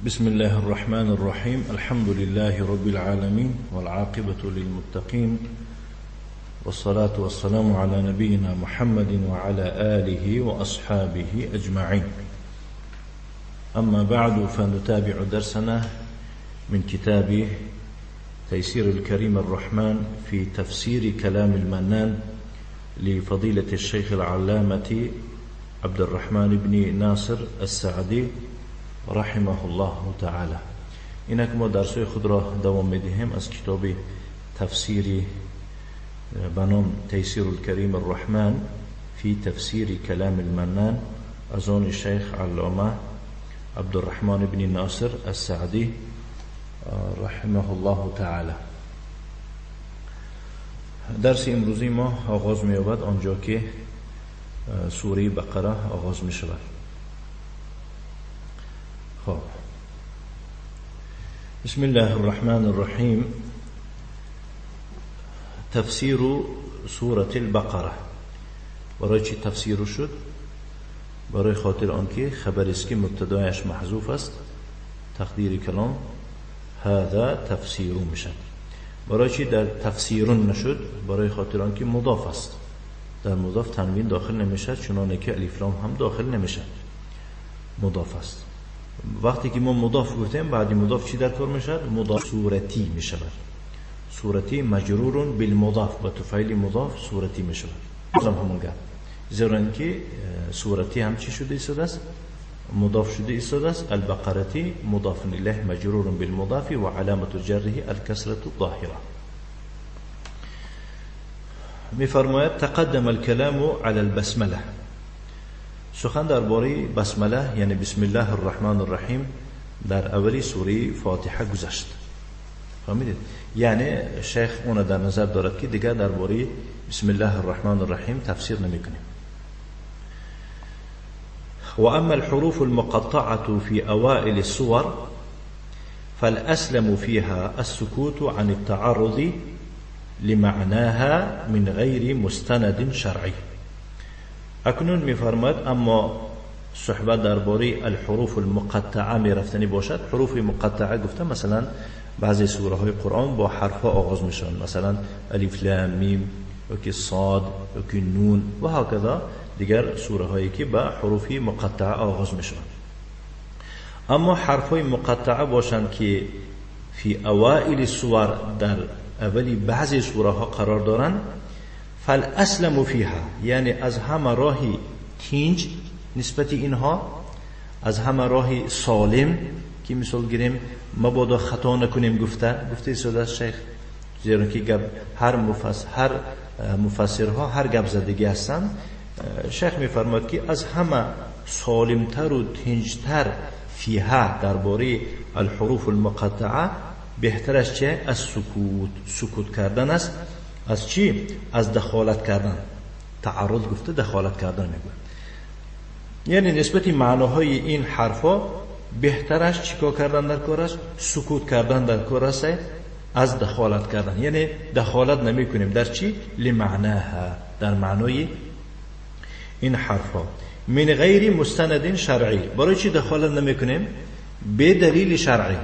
بسم الله الرحمن الرحيم. الحمد لله رب العالمين، والعاقبة للمتقين، والصلاة والسلام على نبينا محمد وعلى آله وأصحابه أجمعين. أما بعد، فنتابع درسنا من كتاب تيسير الكريم الرحمن في تفسير كلام المنان لفضيلة الشيخ العلامة عبد الرحمن بن ناصر السعدي رحمه الله تعالى. اینک ما درس‌های خود را دوام می‌دهیم از کتاب تفسیری به نام تيسير الكريم الرحمن في تفسير كلام المنان از آن شیخ علامه عبدالرحمن بن ناصر السعدی رحمه الله تعالی. درس امروزی ما آغاز می‌یابد آنجا که سوره بقره آغاز می‌شود. خب، بسم الله الرحمن الرحیم. تفسیر سورة البقره. برای چی تفسیر شد؟ برای خاطر آنکه خبر است که مبتدایش محذوف است، تقدیر کلام هذا تفسیر میشد. برای چی در تفسیرون نشد؟ برای خاطر آنکه مضاف است، در مضاف تنوین داخل نمیشد، چنانه که الف لام هم داخل نمیشد، مضاف است. وقتی که ما مضاف گفتیم، بعدی مضاف چی در کار میشد؟ مضاف صورتی میشود. صورتی مجرور بالمضاف، با تفعیل مضاف صورتی میشود. بازم همون گپ، زیرا اینکه صورتی هم چی شده ایستاده است؟ مضاف شده ایستاده است. البقرتی مضاف الیه مجرور بالمضاف و علامت جره الکسرة الظاهره. میفرماید تقدم الكلام على البسمله. سخن درباره بسمله یعنی بسم الله الرحمن الرحیم در اولی سوره فاتحه گذشت. فهمیدید؟ یعنی شیخ اون در نظر دارد که دیگر درباره بسم الله الرحمن الرحیم تفسیر نمیکنیم. و اما الحروف المقطعة في اوائل السور فالاسلم فيها السكوت عن التعرض لمعناها من غیر مستند شرعی. اکنون میفرماید اما صحبت درباره الحروف المقطعه میرفتنی باشد. حروف مقطعه گفته مثلا بعضی سوره های قرآن با حرف ها آغاز میشن، مثلا الف لام میم و که صاد و که نون و هکذا، دیگر سوره هایی که با حروف مقطعه آغاز میشن. اما حرف های مقطعه باشند که فی اوائل السور، در اولی بعضی سوره ها قرار دارند، فالاسلم فیها، یعنی از همه راهی تینج نسبت اینها، از همه راهی سالم که مثال گیریم مبادا خطا نکنیم، گفته ایستاده است شیخ، زیرا که گپ هر هر مفسرها هر گپ زدگی هستند. شیخ میفرماد که از همه سالمتر و تینجتر فیها درباره الحروف المقطعه بهترش چه؟ از سکوت، سکوت کردن است. از چی؟ از دخالت کردن. تعرض گفته دخالت کردن میگوید. یعنی نسبت معناهای این حرفا بهترش چیکار کردن در کار است؟ سکوت کردن در کار است از دخالت کردن. یعنی دخالت نمی کنیم در چی؟ لمعناها، در معنای این حرفا، من غیر مستند شرعی. برای چی دخالت نمی کنیم؟ به دلیل شرعی.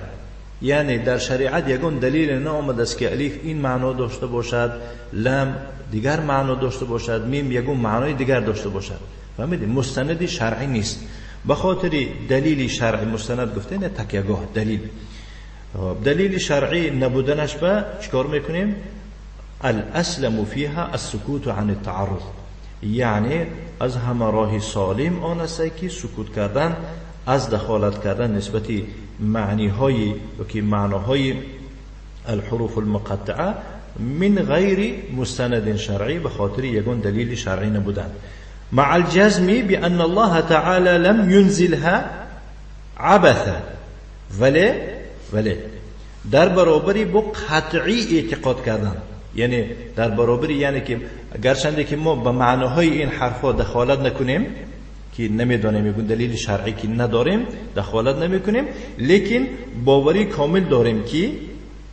یعنی در شریعت یگان دلیل نآمده است که الف این معنا داشته باشد، لام دیگر معنا داشته باشد، میم یگان معنای دیگر داشته باشد. فهمیدید؟ مستند شرعی نیست. به خاطر دلیل شرعی مستند گفته نه تکیه‌گاه، دلیل. دلیل شرعی نبودنش به چیکار میکنیم؟ الاسلم فيها السكوت عن التعرض، یعنی از همه راه سالم آن است که سکوت کردن از دخالت کردن نسبت معنی های و که معناهای الحروف المقطعه من غیر مستند شرعی، به خاطر یگان دلیل شرعی نبودن. مع الجزم بأن الله تعالى لم ينزلها عبثا، ولی در برابری با قطعی اعتقاد کردن، یعنی در برابری، یعنی که گرچنده که ما به معناهای این حرفا دخالت نکنیم که نمیدانیم، یگون دلیل شرعی که نداریم دخالت نمیکنیم، لیکن باوری کامل داریم که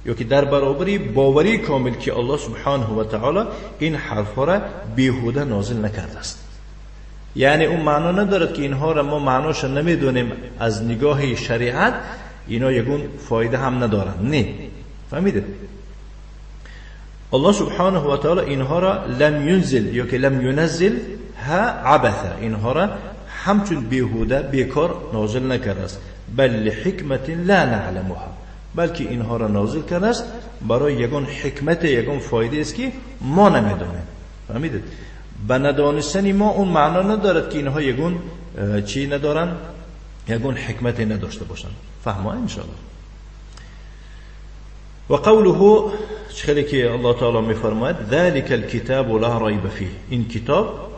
یا که در برابری باوری کامل که الله سبحانه و تعالی این حرفها را بیهوده نازل نکرده است. یعنی اون معنا ندارد که اینها را ما معناش نمیدونیم از نگاه شریعت، اینا یگون فایده هم ندارند. نه، فهمیدید؟ الله سبحانه و تعالی اینها را لم ینزل یا که لم ینزل ها عبثا، اینها را همچون بیهوده بیکار نازل نکرده است، بل لحکمت لا نعلمها، بلکه اینها را نازل کرده است برای یگان حکمت، یگان فایده است که ما نمیدانیم. فهمیدید؟ به ندانستن ما اون معنا ندارد که اینها یگان چی ندارن، یگان حکمت نداشته باشند. فهمه انشاءالله. و قوله خیلی که الله تعالی میفرماید ذلك الكتاب لا ریب فیه، این کتاب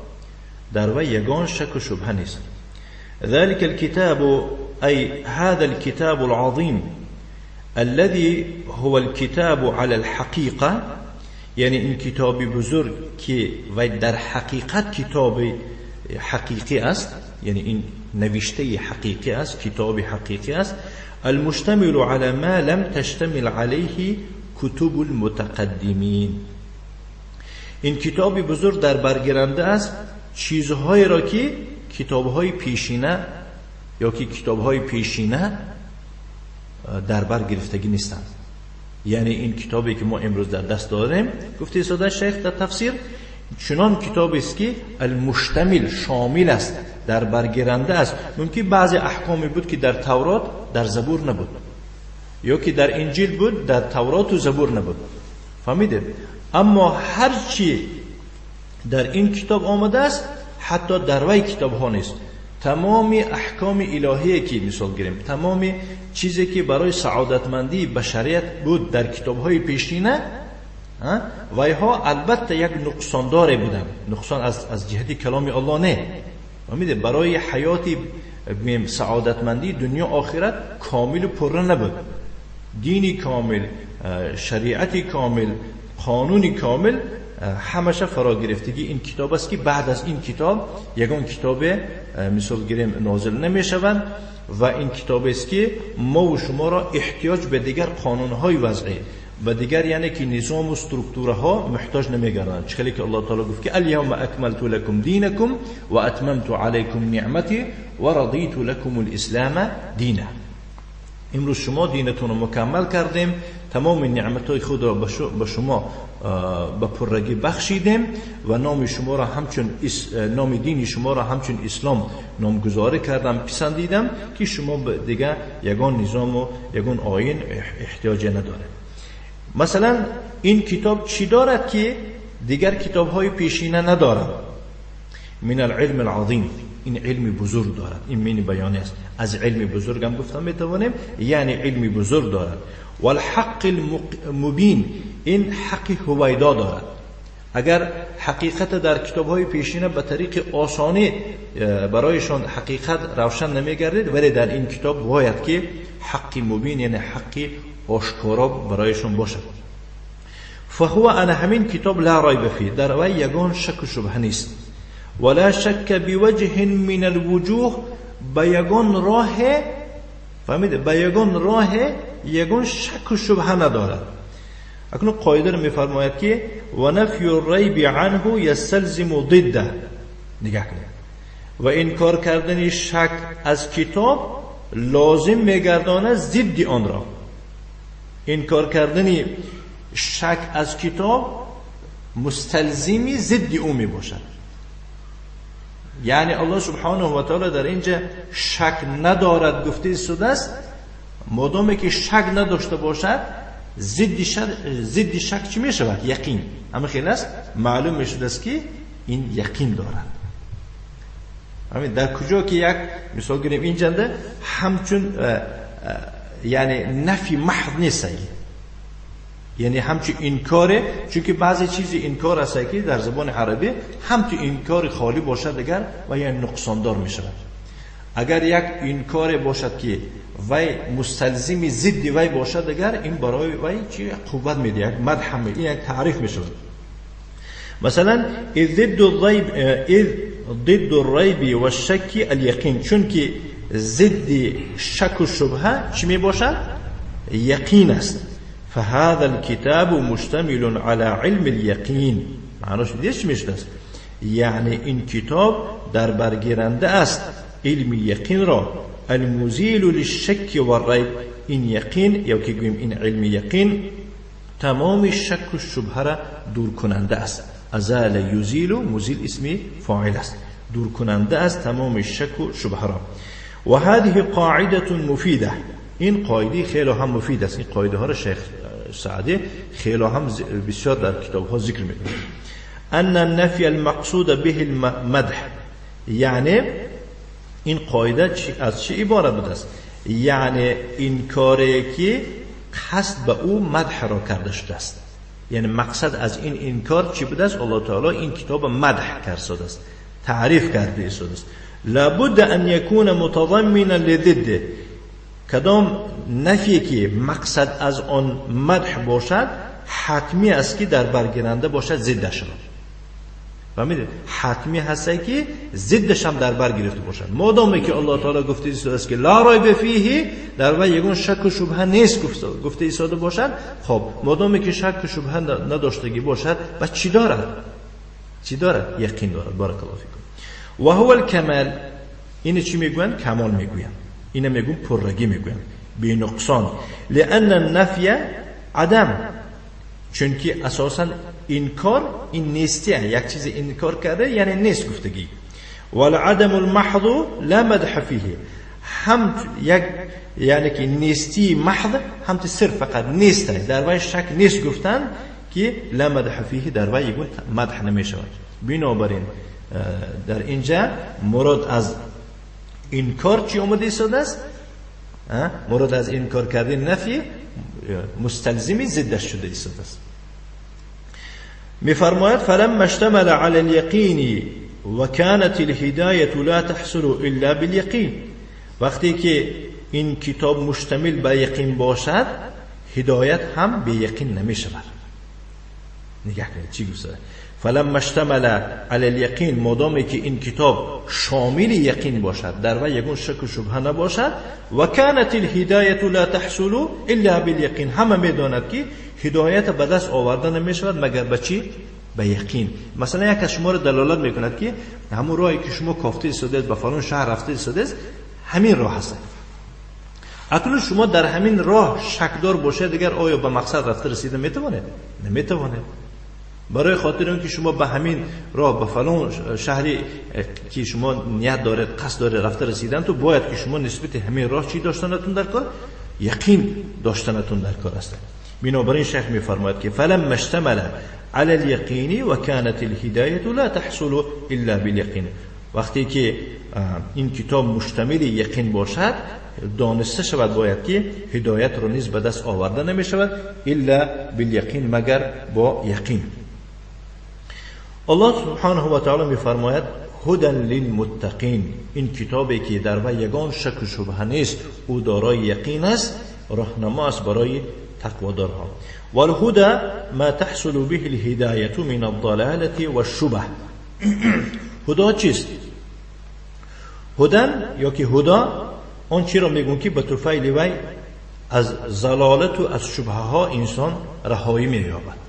در وی یگان شک و شبهه نیست. ذلك الكتاب ای هذا الكتاب العظیم الذي هو الكتاب على الحقیقه، یعنی این کتاب بزرگ که وی در حقیقت کتاب حقیقی است، یعنی این نوشته حقیقی است، کتاب حقیقی است. المشتمل على ما لم تشتمل عليه کتب المتقدمین، این کتاب بزرگ در برگیرنده است چیزهایی را که کتابهای پیشینه یا که کتابهای پیشینه در بر گرفتگی نیستند. یعنی این کتابی که ما امروز در دست داریم، گفته ساده شیخ در تفسیر، چنان کتابی است که المشتمل، شامل است، در برگیرنده است. ممکن بعضی احکامی بود که در تورات در زبور نبود، یا که در انجیل بود در تورات و زبور نبود. فهمیدید؟ اما هرچی در این کتاب آمده است حتی در وی کتاب ها نیست. تمام احکام الهی که مثال گیریم، تمام چیزی که برای سعادتمندی بشریت بود در کتاب های پیشینه، ویها البته یک نقصاندار بودن، نقصان از جهت کلام الله نه. فهمیدید؟ برای حیات سعادتمندی دنیا آخرت کامل و پره نبود. دینی کامل، شریعت کامل، قانون کامل همشه فرا گرفتگی این کتاب است که بعد از این کتاب یگان کتاب مثال گیریم نازل نمی شوند و این کتاب است که ما و شما را احتیاج به دیگر قانونهای وضعی و دیگر یعنی که نظام و سترکتورها محتاج نمیگردند. چخیلی که الله تعالی گفت که الیوم اکملت لکم دینکم و اتممت علیکم نعمتی و رضیت لکم الاسلام دینا. امروز شما دینتون رو مکمل کردیم، تمام نعمتهای خود را به شما به پرگی بخشیدیم و نام شما را همچون نام دین شما را همچون اسلام نامگذاری کردم، پسندیدم که شما دیگه یگان نظام و یگان آیین احتیاج نداره. مثلا این کتاب چی دارد که دیگر کتاب های پیشینه ندارد؟ من العلم العظیم، این علم بزرگ دارد. این معنی بیانی است. از علم بزرگ هم گفتم میتوانیم، یعنی علم بزرگ دارد. والحق المبین، این حق هویدا دارد. اگر حقیقت در کتاب های پیشینه به طریق آسانی برایشان حقیقت روشن نمیگردید، ولی در این کتاب باید که حق مبین یعنی حق آشکارا برایشان باشد. فهو انا همین کتاب لا ریب فیه، در وی یگان شک و شبهه نیست. ولا شک بوجه من الوجوه، به یگان راه، فهمید، به یگان راه یگان شک و شبهه ندارد. اکنون قاعده رو میفرماید که و نفی الریب عنه یستلزم ضده. نگاه کنید، و انکار کردن شک از کتاب لازم میگرداند ضد آن را. انکار کردن شک از کتاب مستلزمی ضد او می باشد. یعنی الله سبحانه و تعالی در اینجا شک ندارد گفته شده است، مادامی که شک نداشته باشد ضد شک چی می شود؟ یقین. اما خیلی است معلوم می شده است که این یقین دارد. همین در کجا که یک مثال گیریم اینجا همچون یعنی نفی محض نیست، یعنی همچون انکاره، چون که بعضی چیزی انکار است که در زبان عربی همچون انکار خالی باشد دیگر و یعنی نقصاندار می شود. اگر یک انکار باشد که وی مستلزم ضد وی باشد دیگر این برای وی چی قوت میده، یک مدح میده، این یک تعریف می شود. مثلا اذ ضد الریب و الشک الیقین، چون که ضد شک و شبهه چی می باشد؟ یقین است. فهذا الكتاب مشتمل على علم اليقین. معناش دیگه چی میشه است؟ یعنی این کتاب در برگیرنده است علم یقین را، المزیل للشک والریب، این یقین یا که گوییم این علم یقین تمام شک و شبهه را دور کننده است. ازال یزیل، مزیل اسم فاعل است، دور کننده است تمام شک و شبهه را. و هذه قاعده مفیده، این قاعده خیلی هم مفید است. این قاعده ها را شیخ سعدی خیلی هم بسیار در کتاب ها ذکر میکنه. ان النفی المقصود به المدح، یعنی این قاعده از چی عبارت بوده است؟ یعنی این کاری که قصد به او مدح را کرده شده است، یعنی مقصد از این انکار چی بوده است؟ الله تعالی این کتاب مدح کرده است، تعریف کرده است. لابد ان یکون متضمنا لضده، کدام نفی که مقصد از آن مدح باشد حتمی است که در برگیرنده باشد ضدش را. فهمیدید؟ حتمی هست که ضدش هم در بر گرفته باشد. مادامی که الله تعالی گفته است که لا ریب فیه، در وی یگون شک و شبهه نیست گفته ایستاده باشد. خب مادامی که شک و شبهه نداشتگی باشد و چی دارد؟ چی دارد؟ یقین دارد. بارک الله فیکم. و هو الکمال، اینو چی میگوین؟ کمال میگوین، اینو میگون پررگی میگوین، بی نقصان. لان النفی عدم، چونکی اساسا انکار این نیستیه، یک چیز انکار کرده یعنی نیست گفتگی. والعدم المحض لا مدح فیه، هم یک یعنی که نیستی محض، هم صرف فقط نیسته، در وی شک نیست گفتن که لا مدح فیه، در وی یگون مدح نمیشود. بنابراین در اینجا مراد از انکار چی آمده ایستاده است؟ مراد از انکار کردن نفی مستلزمی ضدش شده ایستاده است. میفرماید فلما اشتمل على اليقين وكانت الهداية لا تحصل الا باليقين، وقتی که این کتاب مشتمل به یقین باشد هدایت هم به یقین نمی شود. نگاه کنید چی گفته؟ فلما اشتمل علی الیقین، مادامی که این کتاب شامل یقین باشد، در وی یگون شک و شبهه نباشد، و کانت الهدایت لا تحصل الا بالیقین، همه میداند که هدایت به دست آورده نمیشود مگر به چی؟ به یقین. مثلا یک از شما رو دلالت میکند که همون راهی که شما کافته ایستاده است، به فلان شهر رفته ایستاده است، همین راه هست. اکنون شما در همین راه شکدار باشه، دیگر آیا به مقصد رفته رسیده میتوانید؟ نمیتوانید. برای خاطر اینکه شما به همین راه به فلان شهری که شما نیت دارید، قصد دارید رفته رسیدن، تو باید که شما نسبت همین راه چی داشتنتون در کار؟ یقین داشتنتون در کار است. بنابراین شیخ میفرماید که فلما اشتمل علی الیقین و كانت الهدایه لا تحصل الا بالیقین، وقتی که این کتاب مشتمل یقین باشد دانسته شود باید که هدایت رو نیز به دست آورده نمی شود الا بالیقین، مگر با یقین. الله سبحانه و تعالی میفرماید هدى للمتقین، این کتابی که در وی یگان شک و شبهه نیست، او دارای یقین است، راهنما است برای تقوادارها. والهدى ما تحصل به الهدایة من الضلالة والشبه. هدا چیست؟ هدن یا که هدا آن چی را میگون که به طفیل وی از ضلالت و از شبهه ها انسان رهایی مییابد.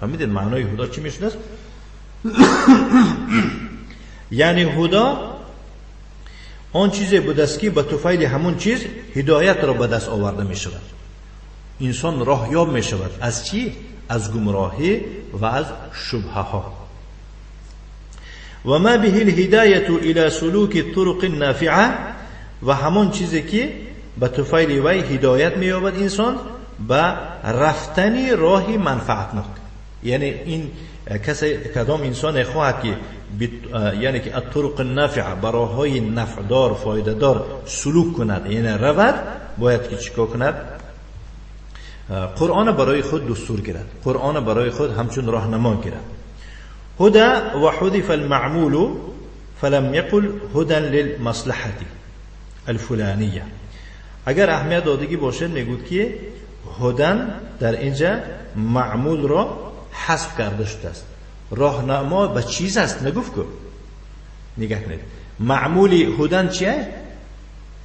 فهمیدید معنای هدا چی میشد است؟ یعنی هدا آن چیزی بود است که به طفیل همون چیز هدایت را به دست آورده میشود، انسان راه یاب می شود. از چی؟ از گمراهی و از شبهه ها. و ما به الهدایة الى سلوک الطرق النافعه، و همان چیزی که به طفیل وی هدایت می یابد انسان به رفتن راه منفعتناک. یعنی این کسی کدام انسان خواهد که یعنی که الطرق النافعه، به راههای نفعدار فایده دار سلوک کند، یعنی رود، باید که چیکار کند؟ قرآن برای خود دستور گیرد، قرآن برای خود همچون راهنما گیرد. هدى و حذف المعمول فلم يقل هدى للمصلحة الفلانیه. اگر اهمیت دادگی باشد میگود که هدن در اینجا معمول را حذف کرده شده است. راهنما به چیز است نگفت که نگاه کنید معمول هدن چیه؟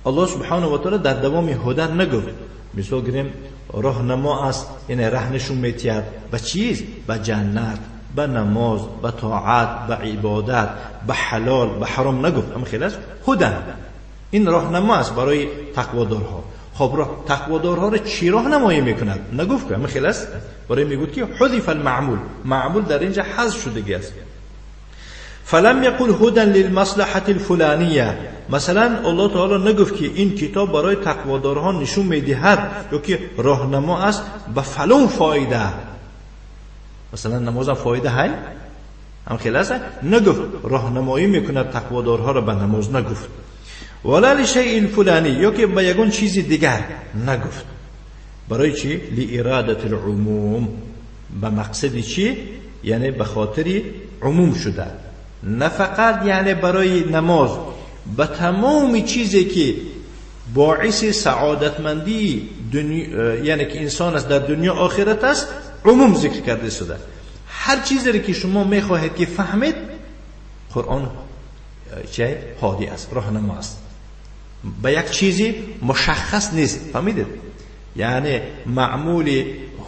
الله سبحانه و تعالی در دوام هدن نگفت. مثال گیریم راهنما است، یعنی ره نشون میتید به چیز؟ به جنت، به نماز، به طاعت، به عبادت، به حلال، به حرام نگفت. اما خیلی است هدن، این راهنما است برای تقوادارها. خب تقوادارها را چی راهنمایی میکند؟ نگفت که همه است. برای میگوید که حذف المعمول، معمول در اینجا حذف شده است. فلم یقل هدى للمصلحة الفلانیه، مثلا الله تعالی نگفت که این کتاب برای تقوادارها نشون میدهد یا که راهنما است به فلان فایده. مثلا نماز فایده های هم خیلی است، نگفت راهنمایی میکند تقوادارها را به نماز، نگفت. ولا لشیء الفلانی، یا که به یگان چیز دیگر نگفت. برای چی؟ لإرادة العموم، به مقصد چی؟ یعنی به خاطر عموم شده، نه فقط یعنی برای نماز، به تمام چیزی که باعث سعادتمندی دنیا، یعنی که انسان است در دنیا آخرت است، عموم ذکر کرده شده. هر چیزی که شما میخواهید که فهمید، قرآن چه هادی است، راهنما است، به یک چیزی مشخص نیست. فهمیدید؟ یعنی معمول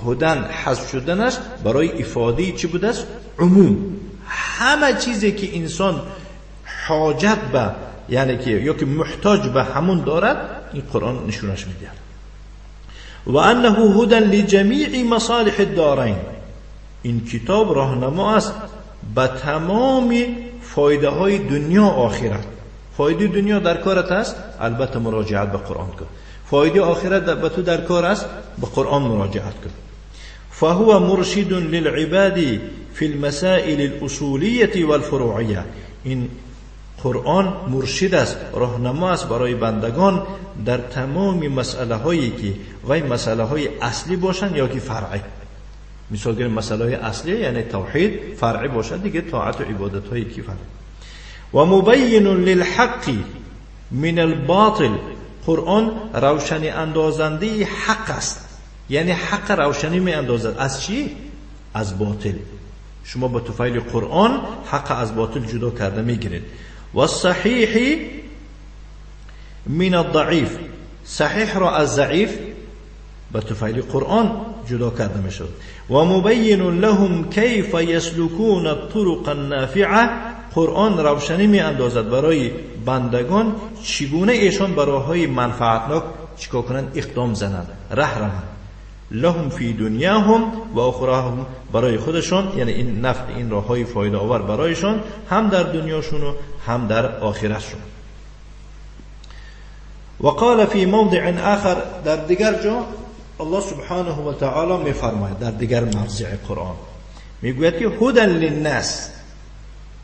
هدن حذف شدنش برای افاده چی بوده است؟ عموم. همه چیزی که انسان حاجت به، یعنی که یا که محتاج به همون دارد، این قرآن نشونش میده. و انه هدى لجمیع مصالح الدارین، این کتاب راهنما است به تمام فایده های دنیا آخرت. فایده دنیا در کارت است، البته مراجعت به قرآن کن. فایده آخرت به تو در کار است، به قرآن مراجعت کن. فهو مرشد للعباد فی المسائل الاصولیة والفروعیه، این قرآن مرشد است، راهنما است برای بندگان در تمام مسئله هایی که وی مسئله های اصلی باشند یا که فرعی. مثال گیریم مسئله های اصلی یعنی توحید، فرعی باشد دیگه طاعت و عبادت هایی که فرعی. و مبین للحق من الباطل، قرآن روشنی اندازنده حق است، یعنی حق روشنی می اندازد از چی؟ از باطل. شما با طفیل قرآن حق از باطل جدا کرده میگیرید. و صحیح من الضعیف، صحیح را از ضعیف با طفیل قرآن جدا کرده میشود. و مبین لهم کیف یسلکون الطرق النافعه، قرآن روشنی می اندازد برای بندگان چگونه ایشان به راههای منفعتناک چیکار کنند؟ اقدام زنند، ره روند. لهم فی دنیاهم و اخراهم، برای خودشان، یعنی این نفع، این راههای فایده آور برایشان هم در دنیاشون و هم در آخرتشون. و قال فی موضع آخر، در دیگر جا الله سبحانه و تعالی میفرماید، در دیگر موضع قرآن میگوید که هدى للناس،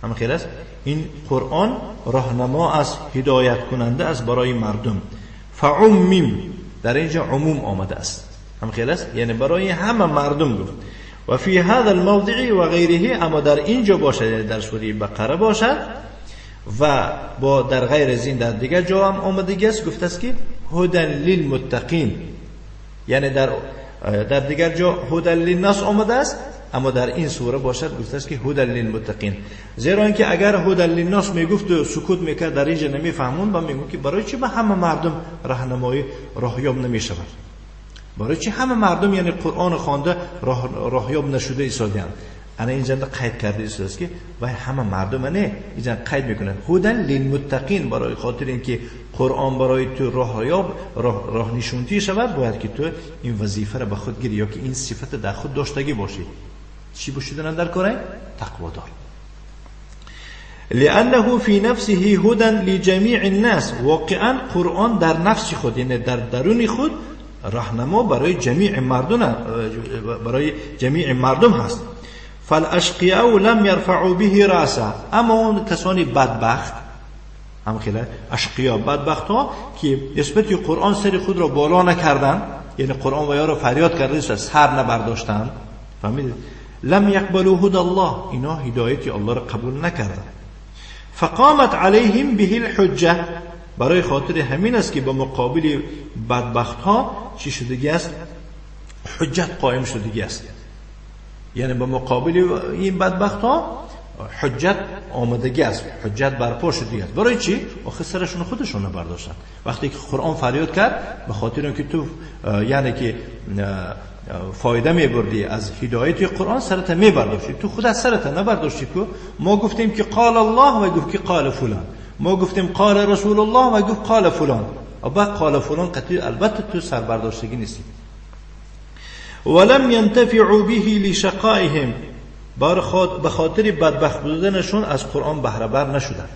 هم خیر است، این قرآن راهنما است، هدایت کننده است برای مردم. فعمم، در اینجا عموم آمده است، هم خیر است، یعنی برای همه مردم گفت. و فی هذا الموضع و غیره، اما در اینجا باشد، یعنی در سوره بقره باشد و با در غیر از این در دیگر جا هم آمده است، گفته است که هدى للمتقین، یعنی در دیگر جا هدى للناس آمده است، اما در این سوره باشد گفته است که هدى للمتقین. زیرا اینکه اگر هدى للناس میگفت و سکوت میکرد در اینجا نمیفهمون و میگفت که برای چی به همه مردم راهنمایی راهیاب نمیشود، برای چی همه مردم یعنی قرآن خوانده راهیاب نشده ایستادند. انا اینجا قید کرده است که وای همه مردم نه، اینجا قید میکنه هدى للمتقین، برای خاطر اینکه قرآن برای تو راهیاب راه نشونتی شود، باید که تو این وظیفه را به خود گیری یا که این صفت در خود داشتگی باشی. چی باشیدن در کاره؟ تقوا دار. لأنه في نفسه هدى لجميع الناس، واقعا قرآن در نفس خود، یعنی در درون خود راهنما برای جمیع مردم، برای جمیع مردم هست. فالاشقیاء لم يرفعوا به راسا، اما اون کسانی بدبخت، هم خیلی اشقیا بدبخت ها که نسبت قرآن سر خود را بالا نکردن، یعنی قرآن و یا را فریاد کرده سر نبرداشتن، فهمیدید؟ لم يقبلوا هدى الله، اینا هدایت الله را قبول نکردن. فقامت علیهم به الحجه، برای خاطر همین است که به مقابل بدبخت ها چی شدگی است؟ حجت قائم شدگی است. یعنی به مقابل این بدبخت ها حجت آمدگی است، حجت برپا شدگی است. برای چی؟ آخه سرشون خودشون برداشتن. وقتی که قرآن فریاد کرد به خاطر اینکه تو یعنی که فایده میبردی از هدایت قرآن، سرت میبرداشتی، تو خود از سرت نبرداشتی که ما گفتیم که قال الله و گفت که قال فلان. ما گفتیم قال رسول الله و گفت قال فلان، و بعد قال فلان قطعی البته تو سربرداشتگی نیستی. ولم ينتفعوا به لشقائهم، به خاطر بدبخت بودنشون از قرآن بهره بر نشدن،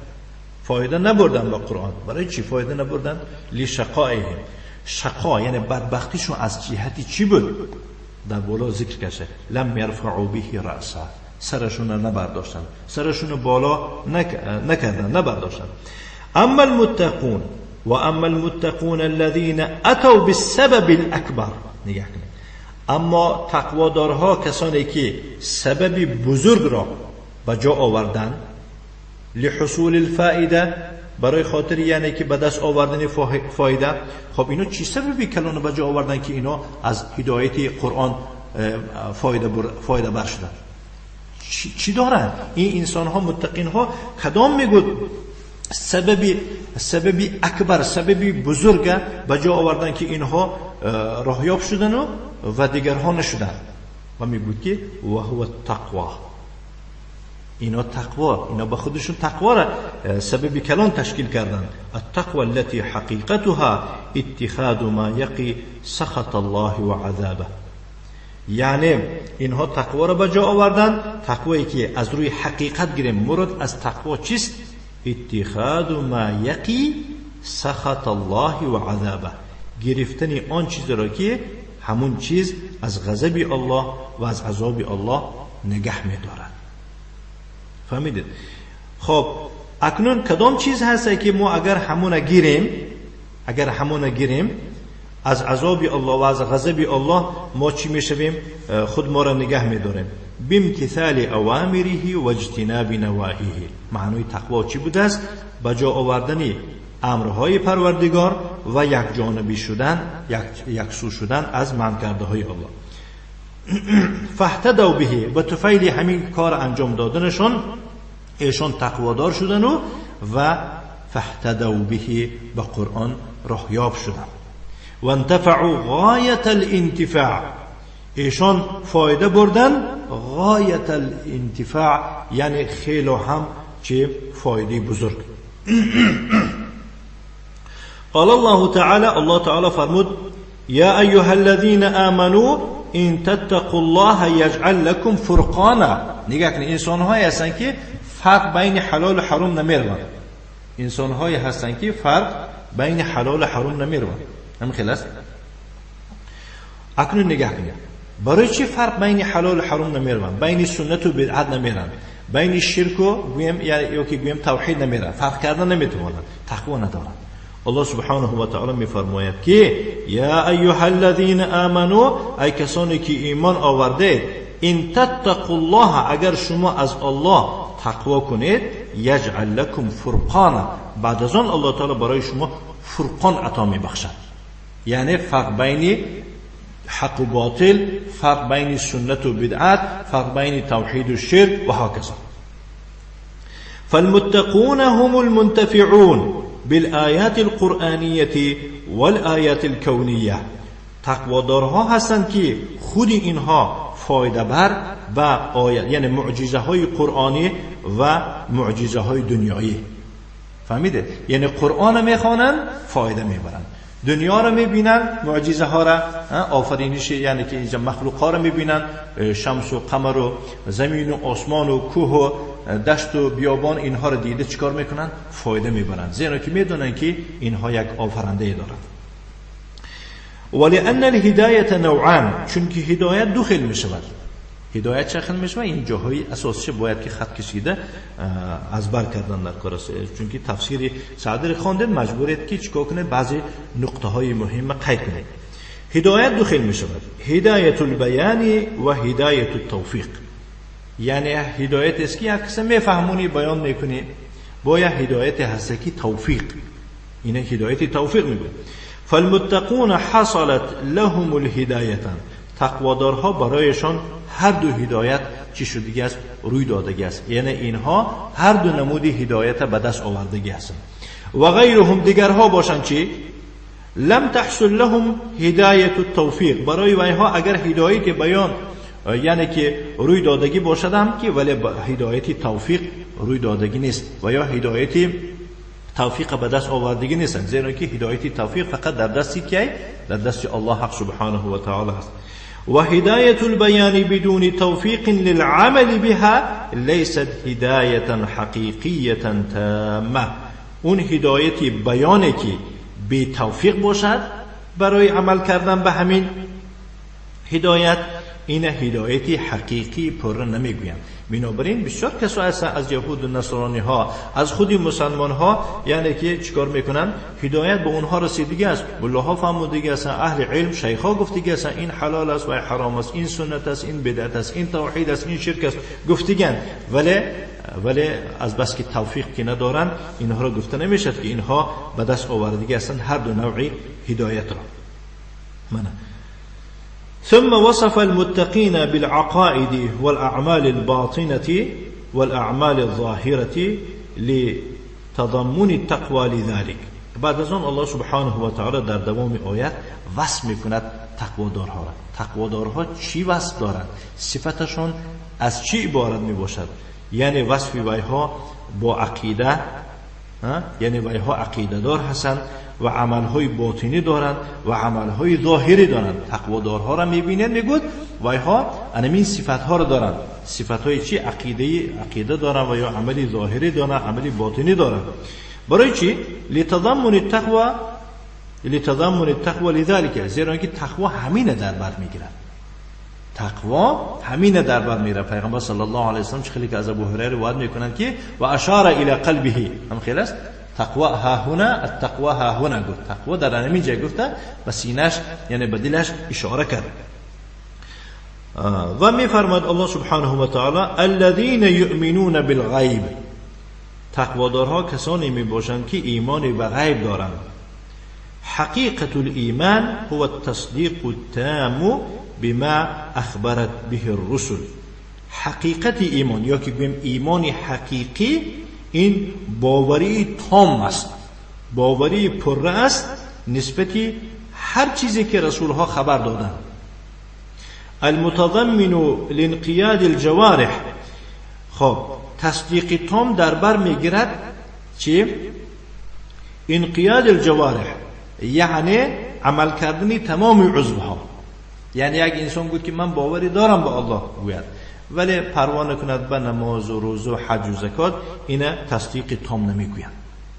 فایده نبردن با قرآن. برای چی فایده نبردن؟ لشقائهم، شقا یعنی بدبختیشون از جهتی چی بود؟ در بالا ذکر کشه لم يرفعوا به رأسا، سرشون رو نبرداشتن، سرشون رو بالا نکردن، نبرداشتن. اما المتقون و اما المتقون الذين اتوا بالسبب الاکبر، نگاه کنید، اما تقوادارها کسانی که سبب بزرگ را به جا آوردن، لحصول الفائده، برای خاطر یعنی که به دست آوردن فایده. خب اینا چی سببی کلان به جا آوردن که اینا از هدایت قرآن فایده بر شدن؟ چی دارن این انسان ها، متقین ها؟ کدام میگود سببی اکبر، سببی بزرگ به جا آوردن که اینها راهیاب شدن و دیگرها نشدن؟ و میگود که و هو التقوا، اینا تقوا، اینا به خودشون تقوا را سبب کلان تشکیل کردن. التقوى التي حقیقتها اتخاذ ما یقی سخط الله و عذابه، یعنی اینها تقوا را به جا آوردن، تقوایی که از روی حقیقت گیریم. مراد از تقوا چیست؟ اتخاذ ما یقی سخط الله و عذابه، گرفتن آن چیز را که همون چیز از غضب الله و از عذاب الله نگه می‌دارد. فهمیدید؟ خب اکنون کدام چیز هست که ما اگر همون گیریم، اگر همون گیریم از عذاب الله و از غضب الله ما چی میشویم؟ خود ما را نگه میداریم. بامتثال اوامره و اجتناب نواهیه. معنای تقوا چی بوده است؟ به جا آوردن امرهای پروردگار و یک جانبی شدن، یکسو شدن از منع کرده های الله. فاهتدوا به، به طفیل همین کار انجام دادنشون ایشون تقوادار شدن و فاهتدوا به، به قرآن راهیاب شدن. و انتفعوا غایت الانتفاع، ایشان فایده بردن غایت الانتفاع، یعنی خیلی هم چه فایده بزرگ. قال الله تعالی، الله تعالی فرمود یا ایها الذین آمنوا ان تتقوا الله یجعل لكم فرقانا. نگاه کنید، انسان هایی هستن که فرق بین حلال و حرام نمیروند. انسان هایی هستن که فرق بین حلال و حرام نمیروند. همین خیلی است. اکنون نگاه کنید، برای چی فرق بین حلال و حرام نمیروند، بین سنت و بدعت نمیروند، بین شرک و گویم یا که گویم توحید نمیروند، فرق کردن نمیتوانند، تقوا ندارند. الله سبحانه و تعالی میفرماید که یا ایها الذین آمنو، ای کسانی که ایمان آورده، ان تتقوا الله، اگر شما از الله تقوا کنید، یجعل لكم فرقانا، بعد از آن الله تعالی برای شما فرقان عطا میبخشد. یعنی فرق بین حق و باطل، فرق بین سنت و بدعت، فرق بین توحید و شرک و هکذا. فالمتقون هم المنتفعون بالآیات القرآنیة والآیات الکونیه. تقوادارها هستند که خود اینها فایده بر و آیات، یعنی معجزه های قرآنی و معجزه های دنیایی. فهمیده؟ یعنی قرآن میخوانند فایده میبرند، دنیا را میبینن، معجزه ها را، آفرینش یعنی که اینجا مخلوق ها را میبینن، شمس و قمر و زمین و آسمان و کوه و دشت و بیابان، اینها را دیده چیکار میکنن؟ فایده میبرن، زیرا که میدونن که اینها یک آفرنده دارند. ولأن الهدایت نوعان، چون که هدایت دو خیل میشود. هدایت چه خیل میشود؟ این جاهای اساسی باید که خط کشیده از بر کردن در کار است، چون که تفسیر صدر خواندن مجبورید که چیکار کنه، بعضی نقطه های مهم قید کنید. هدایت دو خیل میشود، هدایت البیان و هدایت التوفیق. یعنی هدایت است که یک کس میفهمونی بیان میکنی، با یک هدایت هست که توفیق، اینه هدایت توفیق میگه. فالمتقون حصلت لهم الهدایت، تقوادارها برایشان هر دو هدایت چی شدگی است؟ روی دادگی است. یعنی اینها هر دو نمود هدایت به دست آوردگی هستند. و غیرهم، دیگرها باشند چی؟ لم تحصل لهم هدایت التوفیق، برای اینها اگر هدایت بیان یعنی که روی دادگی باشد هم که ولی هدایت توفیق روی دادگی نیست و یا هدایت توفیق به دست آوردگی نیستند، زیرا که هدایت توفیق فقط در دست کیه؟ در دست الله حق سبحانه و تعالی است. و هدایت البیان بدون توفیق للعمل بها لیست هدایت حقیقیه تامه. اون هدایت بیانی که بی توفیق باشد برای عمل کردن به همین هدایت، این هدایت حقیقی پر نمیگویند. بنابراین بسیار کسا هستند از یهود و نصرانی ها، از خود مسلمان ها، یعنی که چیکار میکنن؟ هدایت به اونها رسیدگی است، ملاها فهمودگی است، اهل علم شیخ ها گفتگی است این حلال است و حرام است، این سنت است، این بدعت است، این توحید است، این شرک است، گفتگن. ولی از بس که توفیق که ندارن اینها را گفته نمیشد که اینها به دست آوردگی هستند هر دو نوع هدایت را. منه ثم وصف المتقين بالعقائد والأعمال الباطنة والأعمال الظاهرة لتضمن التقوى لذلك. بعد از آن الله سبحانه و تعالی در دوام آیت وصف میکند تقوادارها را. تقوادارها چی وصف دارند؟ صفتشون از چی عبارت میباشد؟ یعنی وصف ویها با عقیده، یعنی ویها عقیده دار هستند و عملهای باطنی دارند و عملهای ظاهری دارند. تقوادارها را میبینید میگوید ویها انمین صفتها را دارند. صفتهای چی؟ عقیده دارند و یا عملی ظاهری دارند، عملی باطنی دارند. برای چی؟ لتضمن التقوى لذلك، زیرا که تقوا همینه در بر میگیرد. تقوا همینه در بر میگیرد. پیغمبر صلی الله علیه و سلم خیلی که از ابو هریره روایت میکنند که و اشار الی قلبه، هم خیلی است تقوا ها هنا، التقوا ها هنا گفت. تقوا در همین جای گفته به سینه‌اش، یعنی به دلش اشاره کرد. و میفرماد الله سبحانه و تعالی الذين یؤمنون بالغیب. تقوادارها کسانی می باشند که ایمان به غیب دارند. حقیقت الایمان هو التصدیق التام بما اخبرت به الرسل. حقیقت ایمان یا که گوییم ایمان حقیقی، این باوری تام است، باوری پر است نسبت هر چیزی که رسول ها خبر دادند. المتضمن لانقیاد الجوارح. خب تصدیق تام در بر میگیرد چی؟ انقیاد الجوارح، یعنی عمل کردن تمام عضوها. یعنی یک انسان گفت که من باوری دارم به الله گوید، ولی پروا نکند به نماز و روزه و حج و زکات، اینا تصدیق تام نمیگویند.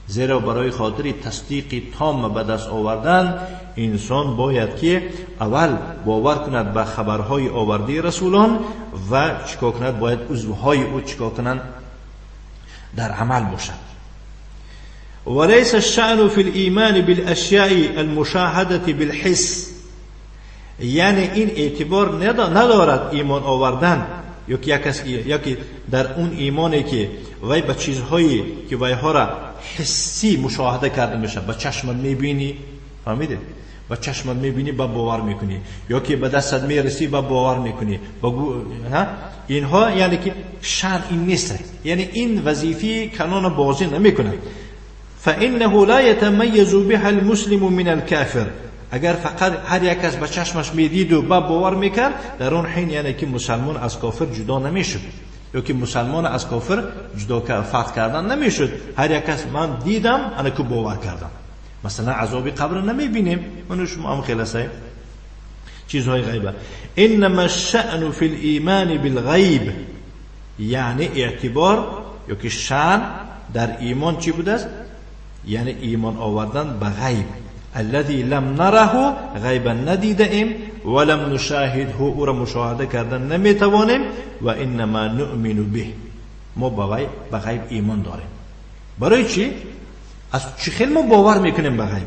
زیرا برای خاطر تصدیق تام به دست آوردن انسان باید که اول باور کند به خبرهای آورده رسولان و چیکار کند؟ باید عضوهای او چیکار کنند؟ در عمل باشد. وليس الشأن في الإيمان بالأشياء المشاهدة بالحس، یعنی این اعتبار ندارد ایمان آوردن یا که در اون ایمانی که وی به چیزهایی که ویها را حسی مشاهده کرده میشه، به چشمت میبینی، فهمیده؟ به چشمت میبینی با باور میکنی، یا که به دستت میرسی با باور میکنی، اینها یعنی که شأن این نیست، یعنی این وظیفه کانون بازی نمیکنه. فانه لا يتميز بها المسلم من الكافر. اگر فقط هر یک از به چشمش میدید و با باور میکرد، در اون حین یعنی که مسلمان از کافر جدا نمیشد، یا که مسلمان از کافر جدا فرق کردن نمیشد. هر یک از من دیدم انا که باور کردم. مثلا عذاب قبر نمیبینیم، من شما هم خیلی سعی چیزهای غیبه. انما الشأن فی الایمان بالغیب، یعنی اعتبار یا که شأن در ایمان چی بوده است؟ یعنی ایمان آوردن به غیب. الذي لم نره، غیبا ندیده ایم، ولم نشاهده، او را مشاهده کردن نمیتوانیم، و انما نؤمن به، ما به غیب ایمان داریم. برای چی؟ از چی خیلی ما باور میکنیم به غیب؟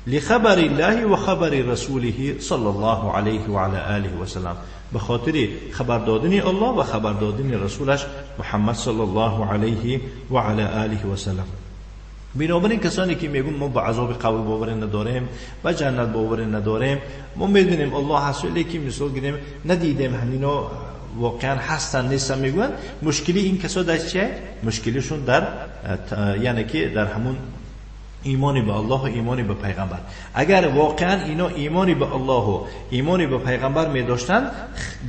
لخبر الله و خبر رسوله صلی الله علیه و علی آله و سلم، به خاطر خبر دادن الله و خبر دادن رسولش محمد صلی الله علیه و علی آله و سلم. بنابراین کسانی که میگن ما به عذاب قبر باور نداریم، به جنت باور نداریم، ما میدونیم الله هست، ولی مثال گیریم ندیدیم، همینا واقعا هستن نیستن میگن، مشکلی این کسا در چیه؟ مشکلیشون در یعنی که در همون ایمانی به الله و ایمانی به پیغمبر. اگر واقعا اینا ایمانی به الله و ایمانی به پیغمبر میداشتن،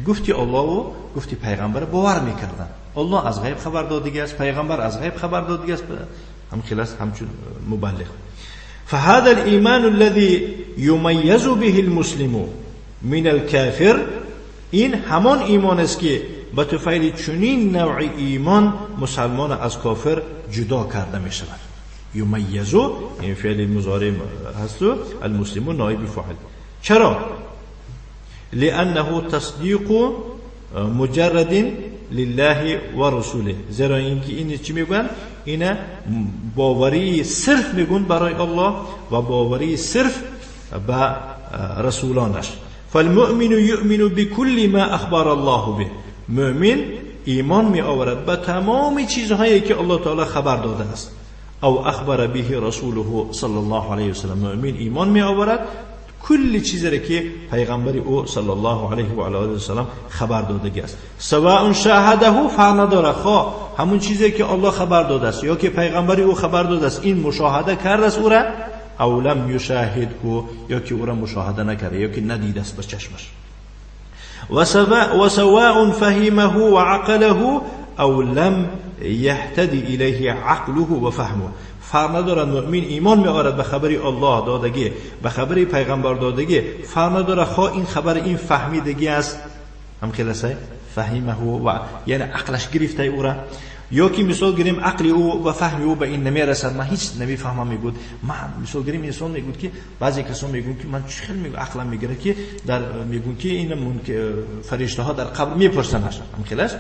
گفتی الله و گفتی پیغمبر باور میکردن. الله از غیب خبر دادگی است، پیغمبر از غیب خبر دادگی است. هم خلاص همچون مبلغ. فهذا الإيمان الذي يميز به المسلم من الكافر، این همان ایمان است که به طفیل چنین نوع ایمان مسلمان از کافر جدا کرده می شود. یمیزو این فعل مضارع هست، المسلم نایب فاعل. چرا؟ لأنه تصدیق مجرد لله و رسوله، زیرا اینکه این چی میگن؟ این باوری صرف میگن برای الله و باوری صرف به رسولانش. فالمؤمن یؤمن بكل ما اخبر الله به، مؤمن ایمان می آورد به تمام چیزهایی که الله تعالی خبر داده است. او اخبر به رسوله صلی الله علیه وسلم، مؤمن ایمان می آورد کل چیزی را که پیغمبر او صلی الله علیه و آله و سلم خبر داده است. سواء شاهده، فرق نداره خواه همون چیزی که الله خبر داده است یا که پیغمبر او خبر داده است این مشاهده کرده است او را، او لم یشاهده، یا که او را مشاهده نکرده یا که ندیده است به چشمش. و سواء فهمه و عقله او لم یهتدی الیه عقله و فهمه، فرق نداره مؤمن ایمان میآورد به خبر الله دادگی، به خبر پیغمبر دادگی، فرق نداره خواه این خبر این فهمیدگی است، هم خلاصه فهمه و یعنی عقلش گرفته او را، یا که مثال گیریم عقل او و فهم او به این نمیرسد، من هیچ نمیفهمم میگود. من مثال گیریم انسان میگود که بعضی کسان میگون که من چه خیلی عقلم میگیره که در میگون که این فرشته ها در قبر میپرسن، هم خلاص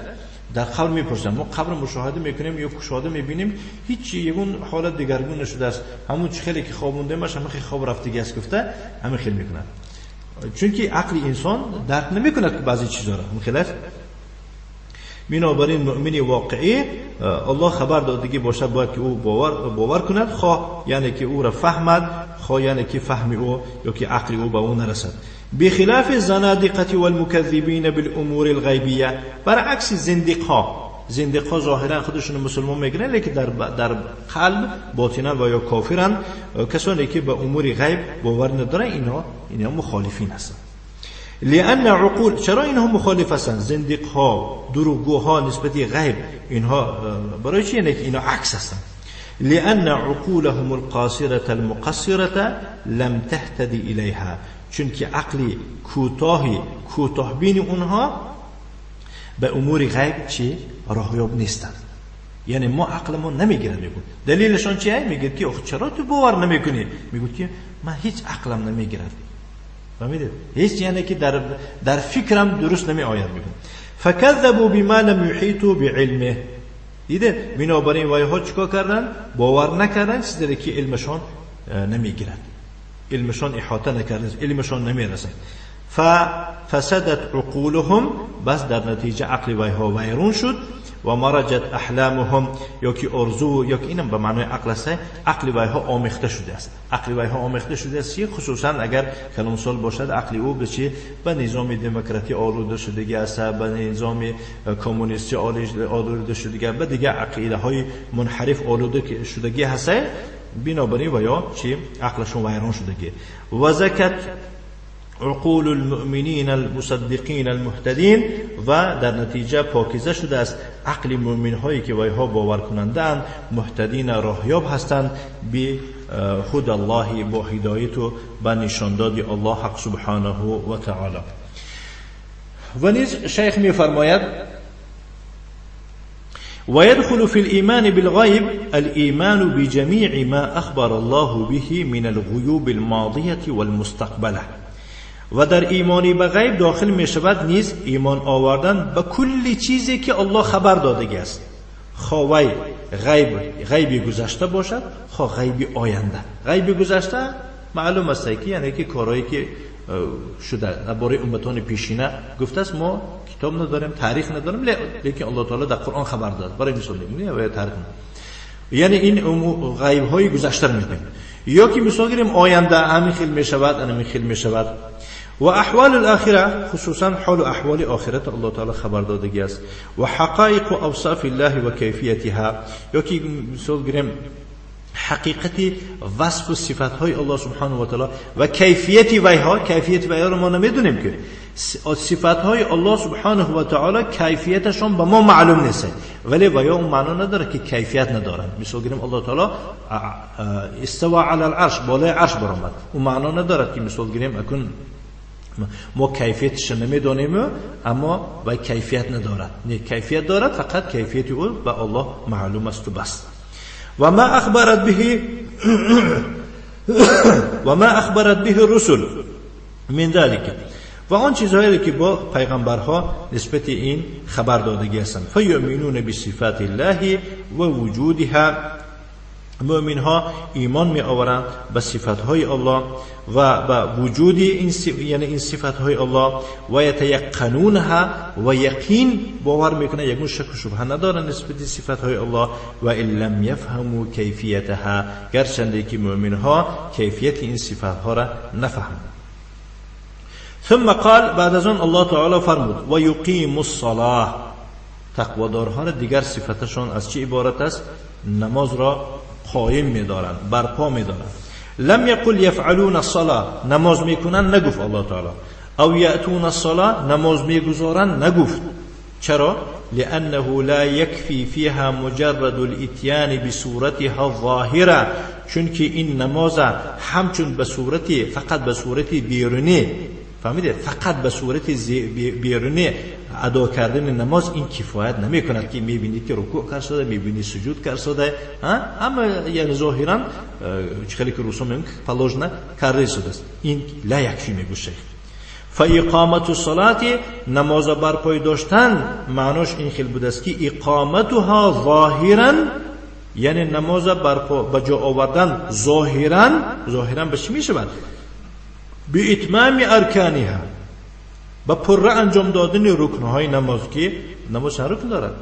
در قبر میپرسن. ما قبر مشاهده میکنیم یا کشاده میبینیم، هیچ یگون حالت دیگرگون نشده است، همون چه خیلی که خوابوندیمش همون خیلی خواب رفتگی است گفته همین خیلی میکنن، چون که عقل انسان درک نمیکند که بعضی چیزا را. هم خلاص بنابراین مؤمن واقعی الله خبر دادگی باشد باید که او باور کند، خواه یعنی که او را فهمد، خواه یعنی که فهم او یا که عقل او به او نرسد. بخلاف الزنادقة والمكذبين بالامور الغیبیه، برعکس زندیق‌ها، زندیق‌ها ظاهرا خودشون مسلمان میگیرن لیکن در قلب باطنا و یا کافرن، کسانی که به امور غیب باور ندارن اینها مخالفین هستند. لأن عقول، چرا اینها مخالف هستند؟ زندیق‌ها، دروغگوها نسبت غیب، اینها برای چی؟ یعنی اینها عکس هستند. لأن عقولهم القاصرة المقصرة لم تهتدي إليها، چون که عقلی کوتاه بین اونها به امور غیب چی راهیاب نیستند. یعنی ما عقلمون نمیگیره. میگه دلیلشون چیه؟ میگه که آخه چرا تو باور نمیکنی؟ میگه که من هیچ عقلم نمیگیره. فهمیدید؟ هیچ یعنی که در فکرم درست نمی آید. میگه فکذبوا بما لم یحیطوا بعلمه. دیده بنابراین وایها چیکار کردن؟ باور نکردن چیزی که علمشان نمیگیرد، علمشان احاطه نکرد، علمشان نمیرسد. ففسدت عقولهم، بس در نتیجه عقل وایها ویرون شد. و مرجت احلامهم، یا که ارزو، یا که اینم به معنای عقل است، عقل وایها آمیخته شده است. عقل وایها آمیخته شده است، خصوصا اگر کلانسال باشد عقل او به چی؟ به نظام دموکراتی آلوده شدگی است، به نظام کمونیستی آلوده شدگی، به دیگه عقیده های منحرف آلوده شدگی هست. بنابراین و یا چی؟ عقلشون ویران شدگی. و زکت عقول المؤمنین المصدقین المهتدین، و در نتیجه پاکیزه شده است عقل مؤمن هایی که وایها باور کننده اند، مهتدین راهیاب هستند به خود الله، با هدایت و به نشانداد الله حق سبحانه و تعالی. و نیز شیخ می فرماید ويدخل في الإيمان بالغيب الإيمان بجميع ما أخبر الله به من الغيوب الماضية والمستقبلة. و در ایمانی به غیب داخل می شود نیز ایمان آوردن به کل چیزی که الله خبر دادگی است، خواه غیب گذشته باشد، خواه غیب آینده. غیب گذشته معلوم است که یعنی که کارهایی که شده درباره امتان پیشینه گفته است، ما کتاب نداریم، تاریخ نداریم، لیکن الله تعالی در قرآن خبر داد. برای مثال میگیم و تاریخ، یعنی این غیب های گذشته رو میگیم. یا که مثال گیریم آینده، همین خیل میشود، همین خیل میشود. و احوال الاخره، خصوصا حال و احوال آخرت الله تعالی خبر دادگی است. و حقایق و اوصاف الله و کیفیتها، یا که مثال گیریم حقیقت وصف و صفتهای الله سبحانه و تعالی و کیفیت ویها، کیفیت ویها رو ما نمیدونیم که صفتهای الله سبحانه و تعالی کیفیتشون به ما معلوم نیست، ولی ویا اون معنا نداره که کیفیت ندارن. مثلا گیریم الله تعالی استوا علی العرش، بالای عرش برآمد، اون معنا ندارد که مثلا گیریم اكون ما کیفیتش نمیدونیم اما و کیفیت ندارد. نه، کیفیت دارد، فقط کیفیت او به الله معلوم است و بس. و ما اخبرت به و ما اخبرت به الرسل من ذلك، و آن چیزهایی که با پیغمبرها نسبت این خبر دادگی هستند. فیؤمنون بصفات الله و وجودها، مؤمن ها ایمان می آورند به صفات های الله و به وجود این یعنی این صفات های الله، و یتیقنونها و یقین باور میکنه، یگون شک و شبهه ندارن نسبت صفات های الله. و ان لم یفهموا کیفیتها، گرچنده که مؤمن ها کیفیت این صفات ها را نفهمند. ثم قال، بعد از آن الله تعالی فرمود و یقیم الصلاه. تقوادارها را دیگر صفتشان از چه عبارت است؟ نماز را قایم می‌دارند، برپا می‌دارند. لم یقل یفعلون الصلاه، نماز میکنن نگفت الله تعالی. او یأتون الصلاه، نماز میگذارن نگفت. چرا؟ لأنه لا يكفي فيها مجرد الاتيان بصورتها الظاهرة، چون که این نماز همچون به صورت فقط به صورت بیرونی، فهمیده، فقط به صورت بیرونی ادا کردن نماز این کفایت نمی کند که میبینید که رکوع کرده شده، میبینید سجود کرده شده، اما یعنی ظاهرا خیلی که روسا میگن положено کرده شده است، این لا یکفی میگه شیخ. فاقامت الصلاه، نماز برپای داشتن معناش این خیلی بوده است که اقامتها ظاهرا، یعنی نماز برپا به جا آوردن ظاهرا، ظاهرا به چی میشود؟ به اتمام ارکانها، با پرره انجام دادن رکنهای نماز، که نماز چند رکن دارد؟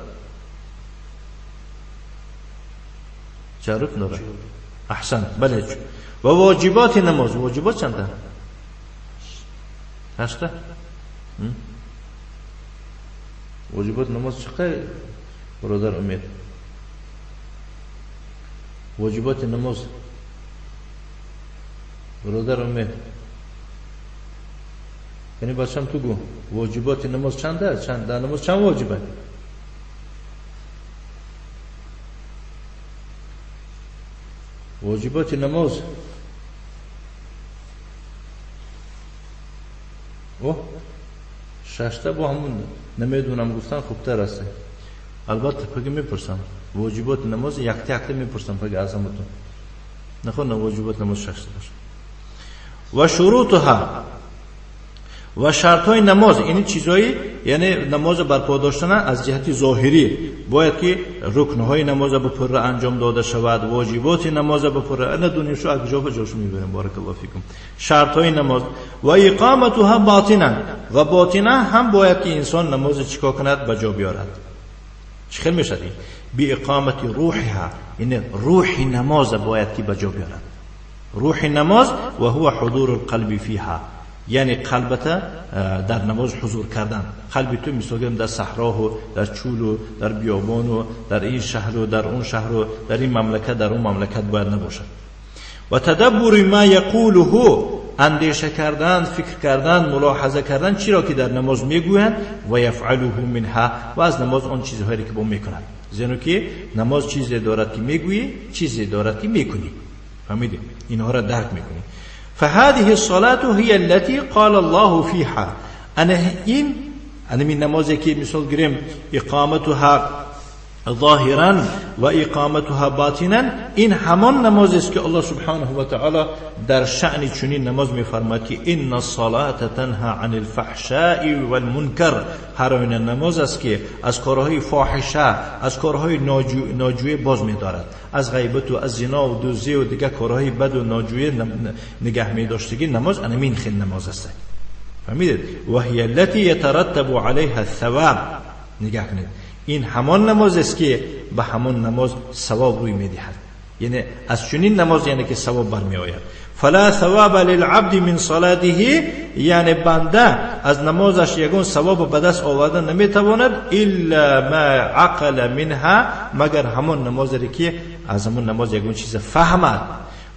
چند رکن دارد؟ احسن، بله. و واجبات نماز، واجبات چند تا؟ هشتا؟ واجبات نماز چقدر برادر امید؟ واجبات نماز برادر امید، یعنی بچم تو گو واجبات نماز چنده؟ چند در نماز چند واجبه؟ واجبات نماز اوه ششتا با همون نمیدونم گفتن خوبتر است. البته پگه میپرسم واجبات نماز یک تا یک میپرسم پگه از همتون نخون واجبات نماز ششتا باشه. و شروطها و شرط های نماز، این چیزایی یعنی نماز برپا داشتن از جهت ظاهری باید که رکن های نماز به پرره انجام داده شود، واجبات نماز به پرره ندونیم شو از کجا به جاشو میبریم. بارک الله فیکم. شرط های نماز و اقامتها باطنا، و باطنا هم باید که انسان نماز چیکار کند؟ به جا بیارد. چه خیلی میشد؟ بی اقامت روحها، یعنی روح نماز باید که به جا بیارد. روح نماز و هو حضور القلب فیها، یعنی قلبت در نماز حضور کردن. قلب تو مثلا در صحرا و در چول و در بیابان و در این شهر و در اون شهر و در این مملکت در اون مملکت باید نباشد. و تدبر ما یقوله، اندیشه کردن، فکر کردن، ملاحظه کردن چی را که در نماز میگویند، و یفعله منها، و از نماز آن چیزهایی که با میکنند. زیرا که نماز چیزی دارد که میگویی، چیزی دارد که میکنی. فهمیدی؟ اینها را درک میکنی. فهذه الصلاة هي التي قال الله فيها، أنا این أنا من نمازی که مثال گریم اقامتها ظاهرا و اقامتها باطنا، این همان نماز است که الله سبحانه و تعالی در شأن چنین نماز میفرماید که ان الصلاة تنها عن الفحشاء والمنکر. هر آن نماز است که از کارهای فاحشه، از کارهای ناجویه باز می‌دارد، از غیبت و از زنا و دزدی و دیگر کارهای بد و ناجویه نگه می‌داشتگی نماز انمین خیل نماز است. فهمیدید؟ و هي التي يترتب عليها الثواب. نگاه کنید، این همان نماز است که به همان نماز ثواب روی میدهد، یعنی از چنین نماز یعنی که ثواب برمی آید. فلا ثواب للعبد من صلاته، یعنی بنده از نمازش یگون ثواب به دست آورده نمیتواند الا ما عقل منها، مگر همون نماز که از همون نماز یگون چیز فهمد.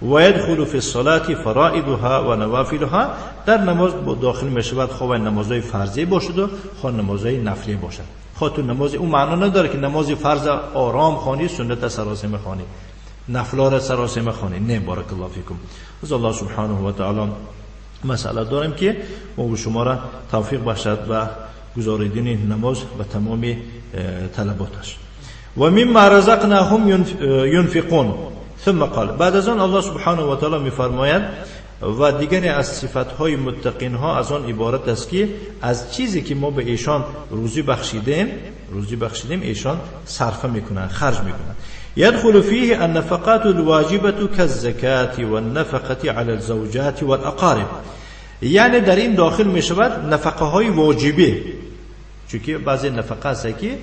و يدخل في الصلاة فرائضها و نوافلها، در نماز داخل میشود خواه نمازهای فرضی باشد و خواه نمازهای نفلی باشد. خواه تو نماز اون معنا نداره که نماز فرض آرام خوانی، سنت سراسیمه خوانی، نفلا را سراسیمه خوانی، نه. بارک الله فیکم. از الله سبحانه و تعالی مسئله داریم که ما و شما را توفیق بخشد و گزاریدن نماز و تمام طلباتش. و مما رزقناهم ينفقون. ثم قال، بعد از آن الله سبحانه و تعالی میفرماید و دیگری از صفتهای متقین ها از آن عبارت است که از چیزی که ما به ایشان روزی بخشیدیم ایشان صرفه میکنن، خرج میکنن. يدخل فيه النفقات الواجبة كالزكاة والنفقة على الزوجات والأقارب، یعنی در این داخل می شود نفقه های واجبی، چون بعضی نفقه هست که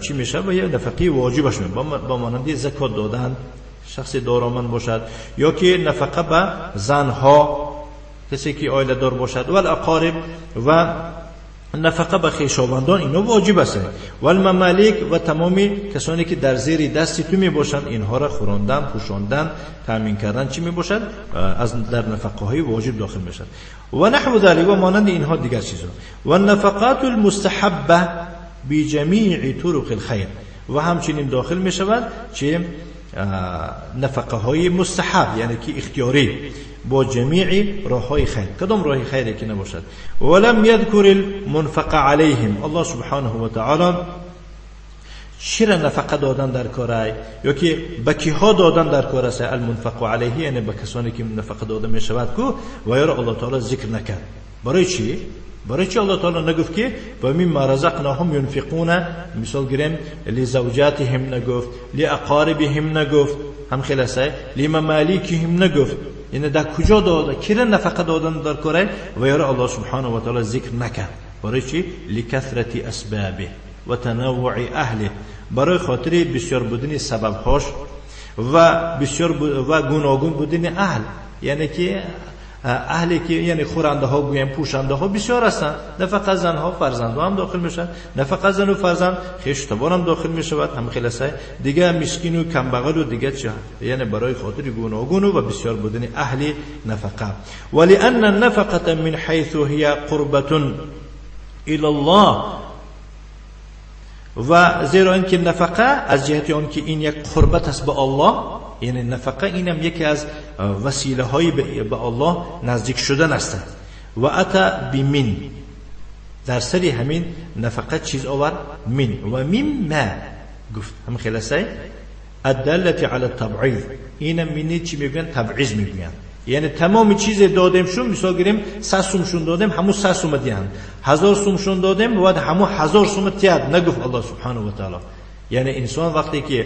چی می شود، یه نفقه واجبش می با مانند زکات دادن شخص دارامند باشد، یا که نفقه به زنها کسی که عائله دار باشد، و الاقارب و نفقه به خویشاوندان، اینا واجب است. و الممالک و تمامی کسانی که در زیر دست تو می باشند، اینها را خوراندن، پوشاندن، تامین کردن چی می باشد، از در نفقه های واجب داخل می شد. و نحو ذلك و مانند اینها دیگر چیزها. و النفقات المستحبه بجمیع طرق الخیر، و همچنین داخل می شود چه نفقه های مستحب، یعنی که اختیاری با جمیع راه های خیر، کدام راه خیری که نباشد. ولم یذکر المنفق علیهم، الله سبحانه و تعالی چرا نفقه دادن در کارای یا که به کیها دادن در کار است، المنفق علیه یعنی به کسانی که نفقه داده می شود کو و یا الله تعالی ذکر نکرد. برای چی؟ برای چی الله تعالی نگفت که و مما رزقناهم ينفقون، مثال گیریم لزوجاتهم نگفت، لاقاربهم نگفت، هم خلاصه لممالکهم نگفت، یعنی در کجا داده، کی را نفقه دادن در کاره و یا الله سبحانه و تعالی ذکر نکرد. برای چی؟ لکثرت اسبابه و تنوع اهله، برای خاطر بسیار بودن سببهاش و بسیار و گوناگون بودن اهل، یعنی که اهلی که یعنی خورنده ها گویم پوشنده ها بسیار هستند، نه فقط زن ها، فرزند ها هم داخل میشن، نه فقط زن و فرزند، خویش تبار هم داخل میشود، هم خلاصه دیگه مسکین و کمبغل و دیگه چه، یعنی برای خاطر گوناگون و بسیار بودن اهل نفقه. ولأن النفقه من حيث هي قربة الى الله، و زیرا اینکه نفقه از جهت آن که این یک قربت است به الله، یعنی نفقه اینم یکی از وسیله های به الله نزدیک شدن است. و اتا بمن، در سری همین نفقه چیز آورد، من و مما گفت، هم خلاصه الدالة على التبعیض، اینم منی چی میگن؟ تبعیض میگن، یعنی تمام چیز دادیم شون، مثال گیریم 100 سومشون دادیم، همون 100 سوم دیان، 1000 سومشون دادیم، باید همون 1000 سوم تیاد، نگفت الله سبحانه و تعالی. یعنی انسان وقتی که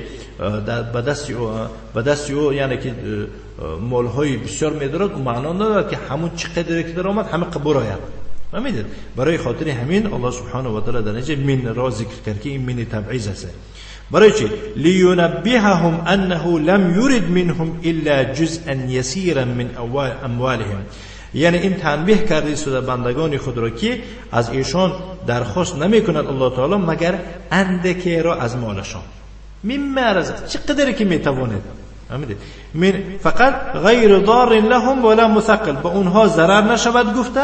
به دست او یعنی که مالهای بسیار میدارد، او معنا ندارد که همون چقدر که در آمد همه قبول آید. فهمیدید؟ برای خاطر همین الله سبحانه و تعالی در اینجا من را ذکر کرد که این من تبعیض است. برای چی؟ لیونبههم انه لم یرد منهم الا جزءا یسیرا من اموالهم، یعنی این تنبیه کرده است بندگان خود را که از ایشان درخواست نمی کند الله تعالی مگر اندکی را از مالشان، مما رزق، چقدر که میتواند، من فقط غیر ضار لهم ولا مثقل، به اونها ضرر نشود گفته،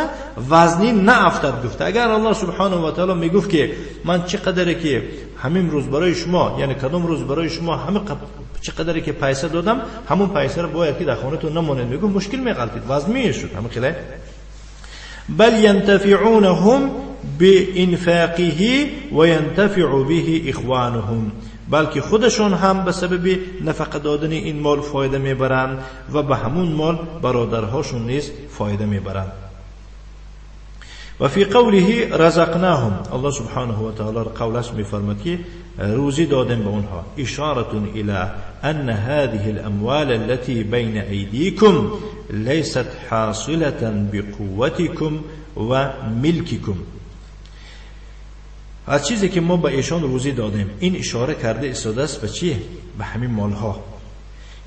وزنی نه افتد گفته. اگر الله سبحانه و تعالی میگفت که من چقدر که همین روز برای شما، یعنی کدام روز برای شما همه چقدر که پیسه دادم، همون پیسه رو باید که در خانه‌تون نمونه، میگم مشکل میغلطید، وزن میشد. همین خیلی بل ينتفعونهم بإنفاقه وينتفع به إخوانهم، بلکه خودشون هم به سبب نفقه دادن این مال فایده میبرند و به همون مال برادرهاشون نیز فایده میبرند. و فی قوله رزقناهم، الله سبحانه و تعالی قولش میفرماد که روزی دادن به اونها، اشاره الى ان هذه الاموال التي بین ایدیکم لیست حاصلة بقوتکم و ملککم. از چیزی که ما به ایشان روزی دادیم، این اشاره کرده استاده است به چی؟ به همین مالها،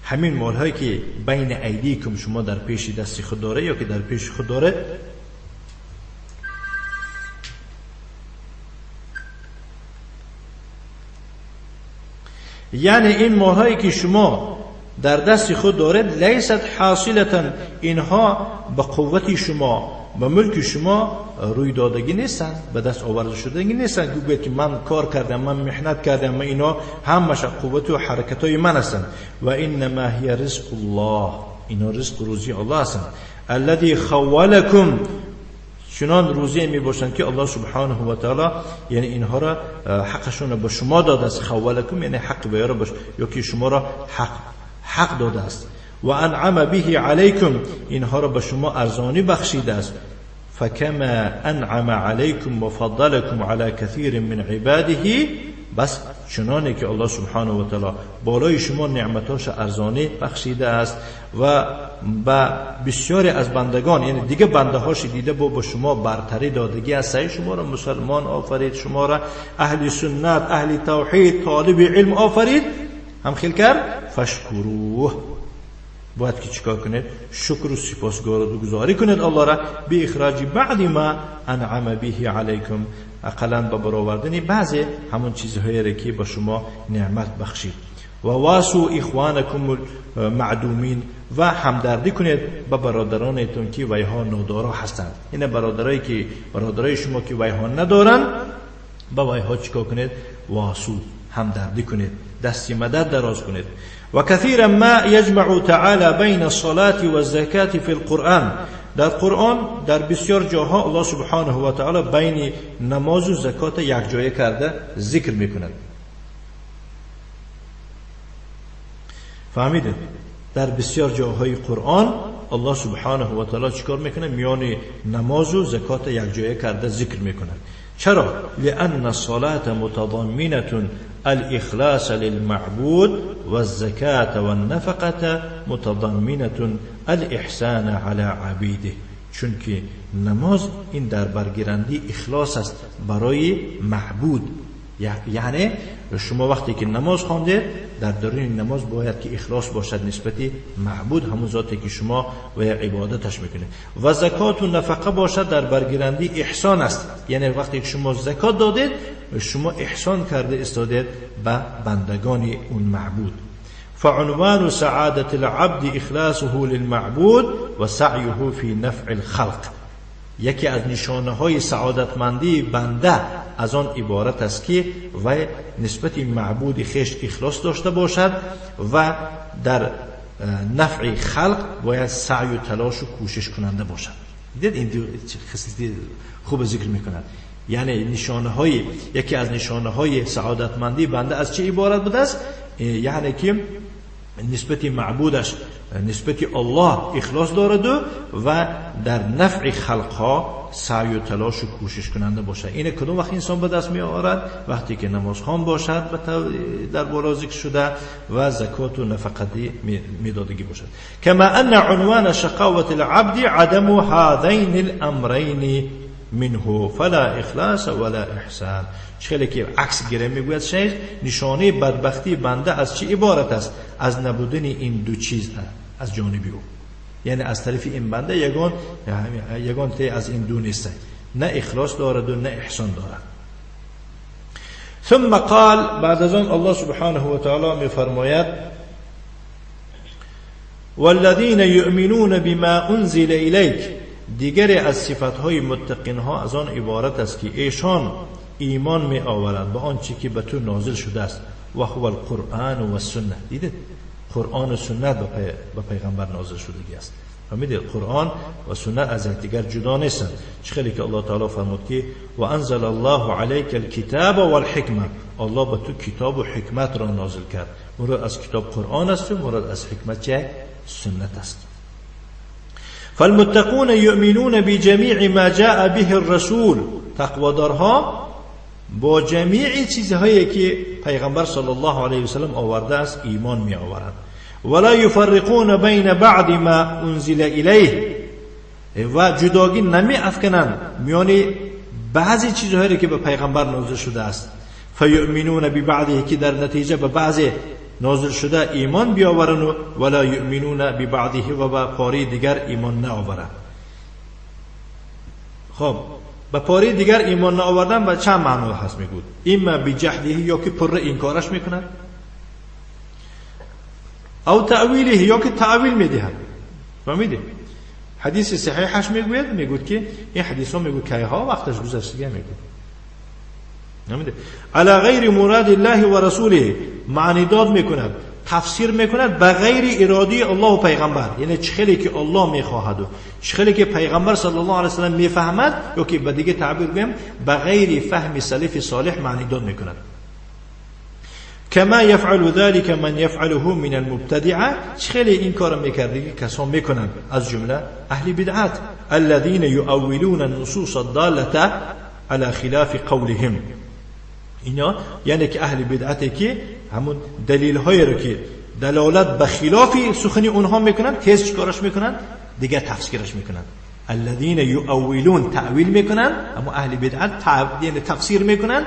همین مالهایی که بین ایدیکم شما در پیش دست خود داره یا که در پیش خود داره. یعنی این مالهایی که شما در دست خود دارید لیست حاصلة، اینها به قوت شما، به ملک شما روی دادگی نیستند، به دست آورده شدگی نیستند. گوید که من کار کردم، من محنت کردم، من اینا همش قوت و حرکت های من هستند. و انما هی رزق الله، اینا رزق روزی الله هستند. الذی خولکم، چنان روزی می باشند که الله سبحانه و تعالی یعنی اینها را حقشون را به شما داده است. خولکم یعنی حق به باش، یا که شما را حق داده است. و انعم به علیکم، اینها را به شما ارزانی بخشیده است. فکما انعم علیکم و فضلکم علی کثیر من عباده، بس چنانه که الله سبحانه و تعالی بالای شما نعمتاش ارزانی بخشیده است و به بسیاری از بندگان، یعنی دیگه بنده هاش دیده با شما برتری دادگی است. شما را مسلمان آفرید، شما را اهل سنت، اهل توحید، طالب علم آفرید، هم خیل کرد. فشکروه، باید که چیکار کنید؟ شکر و سپاسگزاری کنید الله را. به اخراج بعض ما انعم به علیکم، اقلا به برآوردن بعضی همون چیزهایی را که به شما نعمت بخشید. و واسو اخوانکم المعدومین، و همدردی کنید به برادرانتون که ویها نادارا هستند. این برادرایی که برادرای شما که ویها ندارن، با ویها چیکار کنید؟ واسو، همدردی کنید، دستی مدد دراز کنید. و کثیرا ما یجمع تعالی بین الصلاة و الزکاة فی القرآن، در قرآن در بسیار جاها الله سبحانه و تعالی بین نماز و زکات یک جایه کرده ذکر میکند. فهمیدید؟ در بسیار جاهای قرآن الله سبحانه و تعالی چیکار میکنه؟ میان نماز و زکات یک جایه کرده ذکر میکند. چرا؟ لأن الصلاة متضمنة الإخلاص للمعبود والزكاة والنفقة متضمنة الإحسان على عبیده. چون که نماز این در برگیرنده اخلاص است برای معبود. یعنی شما وقتی که نماز خواندید در درون نماز باید که اخلاص باشد نسبت معبود، همون ذاتی که شما و عبادتش میکنید. و زکات و نفقه باشد در برگیرنده احسان است. یعنی وقتی که شما زکات دادید شما احسان کرده استادید به بندگان اون معبود. فعنوان سعادة العبد اخلاصه للمعبود و سعیه فی نفع الخلق. یکی از نشانه های سعادتمندی بنده از آن عبارت است که و نسبت معبود خیش اخلاص داشته باشد و در نفع خلق باید سعی و تلاش و کوشش کننده باشد. دیدید این خصلت خوب ذکر میکند. یعنی نشانه های، یکی از نشانه های سعادتمندی بنده از چه عبارت بوده است؟ یعنی که نسبت معبودش، نسبت الله اخلاص دارد و در نفع خلقها سعی و تلاش و کوشش کننده باشد. اینه کدوم وقت انسان به دست می آورد؟ وقتی که نماز خوان باشد در بالا ذکر شده و زکات و نفقه میدادگی باشد. کما ان عنوان شقاوة العبد عدم هذین الامرین منه فلا اخلاص ولا احسان. خیلی که عکس گره میگوید شیخ، نشانه بدبختی بنده از چه عبارت است؟ از نبودن این دو چیز از جانب او. یعنی از طرف این بنده یگان تی از این دو نیست، نه اخلاص دارد و نه احسان دارد. ثم قال، بعد از آن الله سبحانه و تعالی میفرماید والذین یؤمنون بما انزل الیک. دیگری از صفتهای متقین ها از آن عبارت است که ایشان ایمان می آورند به آنچه که به تو نازل شده است. و هو القرآن و السنه. دیدید قرآن و سنت به پیغمبر نازل شدگی است. فهمیدید قرآن و سنت از یکدیگر جدا نیستند. چه خیلی که الله تعالی فرمود که و انزل الله علیک الکتاب والحکمه. الله به تو کتاب و حکمت را نازل کرد. مراد از کتاب قرآن است و مراد از حکمت چه؟ سنت است. فالمتقون یؤمنون بجمیع ما جاء به الرسول. تقوادارها با جمیع چیزهایی که پیغمبر صلی الله علیه و سلم آورده است ایمان می آورند. ولا یفرقون بین بعض ما انزل الیه. و جداگی نمی افکنند میان بعضی چیزهایی که به پیغمبر نازل شده است. فیؤمنون ببعضه، که در نتیجه به بعضی نازل شده ایمان بیاورند و ولا یؤمنون ببعضه، و به پاره دیگر ایمان نآورند. خب به پاره دیگر ایمان نآوردن به چند معنا هست میگود. اما بجحده، یا که پر انکارش میکنند، او تأویله یا که تأویل میدهد. فهمیدی؟ حدیث صحیحش میگوید، میگوید که این حدیث ها میگوید که ها وقتش گذشته میگوید. نمیده علی غیر مراد الله و رسوله، معنی داد میکند، تفسیر میکند به غیر اراده الله و پیغمبر، یعنی چه که الله میخواهد و چه که پیغمبر صلی الله علیه و سلم میفهمد، یا که به دیگه تعبیر بگیم به غیر فهم سلف صالح معنی داد میکند. کما يفعل ذلك من يفعله من المبتدعه، خیلی این کارو میکرده که کسان میکنند از جمله اهل بدعت، الذين يؤولون النصوص الضاله على خلاف قولهم. اینا یعنی که اهل بدعت که همون دلیل های رو که دلالت به خلاف سخنی اونها میکنن، تیز چیکارش میکنن؟ دیگه تفسیرش میکنن. الذين يؤولون تأویل میکنن، اما اهل بدعت یعنی تفسیر میکنن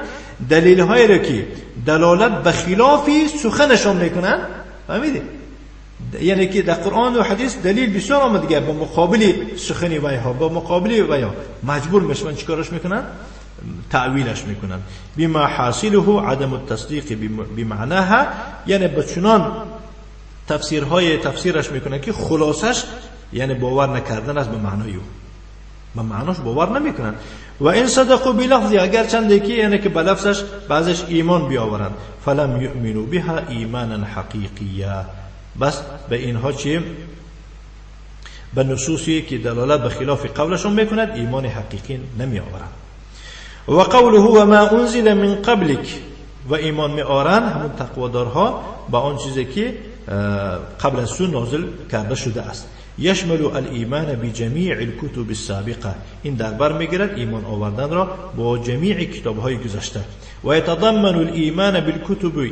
دلیل های رو که دلالت به خلاف سخنشان میکنن. فهمیدی؟ یعنی که در قرآن و حدیث دلیل بسیار آمد دیگه به مقابل سخنی ویها، به مقابل ویها مجبور میشن چیکارش میکنن؟ تأویلش میکنن. بما حاصله عدم التصدیق بمعناها، یعنی به چنان تفسیرهای تفسیرش میکنن که خلاصش یعنی باور نکردن است به معنای او، به معناش باور نمیکنن. و این صدقوا بلفظی، اگر چند که یعنی که به لفظش بعضش ایمان بیاورند، فلم یؤمنوا بها ایمانا حقیقیا، بس به اینها چی؟ به نصوصی که دلالت به خلاف قولشون میکند ایمان حقیقی نمی آورند. و قوله و ما انزل من قبلک، و ایمان می آورند همون تقوادارها با آن چیزی که قبل از تو نازل کرده شده است. یشمل الایمان بجمیع الكتب السابقه، این در بر میگیرد ایمان آوردن را با جمیع کتابهای گذشته. و یتضمن الایمان بالکتب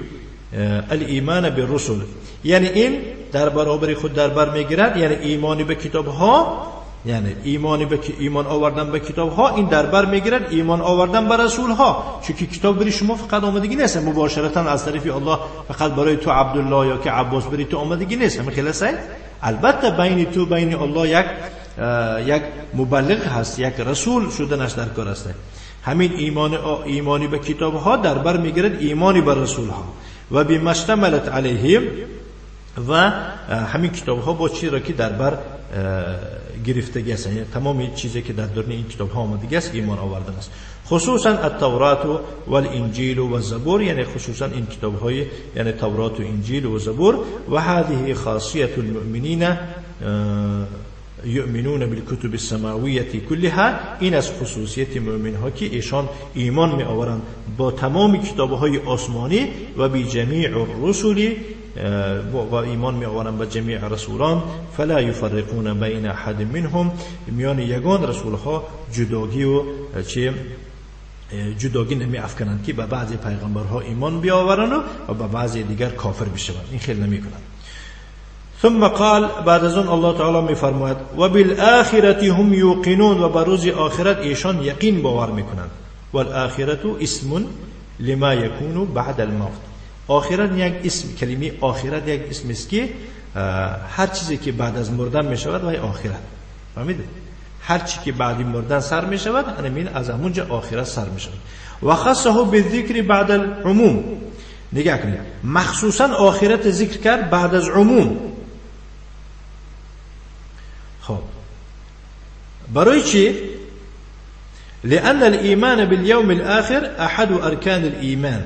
الایمان بالرسل، یعنی این در برابر خود در بر میگیرد، یعنی ایمان به کتابها، یعنی ایمان آوردن به کتابها، این در بر میگیرد ایمان آوردن به رسولها، چون که کتاب برای شما فقط آمدگی نیست مباشرتا از طرف الله، فقط برای تو عبدالله یا که عباس برای تو آمدگی نیست. همین خلاص البته بین تو بین الله یک مبلغ هست، یک رسول شدنش در کار است. همین ایمانی به کتابها در بر میگیرد ایمانی به رسولها. و بما اشتملت علیهم، و همین کتابها با چی را که در بر گرفتگی است، یعنی تمام چیزی که در درون این کتاب ها آمدگی است ایمان آوردن است. خصوصا التورات و الانجیل و الزبور، یعنی خصوصا این کتاب های یعنی تورات و انجیل و زبور. و هذه خاصیت المؤمنین یؤمنون بالکتب السماویه كلها، این از خصوصیت مؤمن ها که ایشان ایمان می آورند با تمام کتاب های آسمانی و بجمیع الرسل، و ایمان می آورند به جمیع رسولان. فلا یفرقون بین احد منهم، میان یگان رسول ها جداگی و چه جداگی نمی افکنند که به بعضی پیغمبرها ایمان بیاورند و به بعضی دیگر کافر بشوند، این خیلی نمی کنند. ثم قال، بعد از آن الله تعالی می فرماید و بالآخرة هم یوقنون، و بر روز آخرت ایشان یقین باور میکنند. والآخرة اسم لما یکون بعد الموت، آخرت یک اسم، کلمه آخرت یک اسم است که هر چیزی که بعد از مردن می شود وای آخرت. فهمیدید؟ هر چی که بعد مردن سر می شود همین از همونجا آخرت سر می شود. و خصه بالذکر بعد العموم، نگاه کنید مخصوصا آخرت ذکر کرد بعد از عموم. خب برای چی؟ لأن الایمان باليوم الآخر احد ارکان الایمان،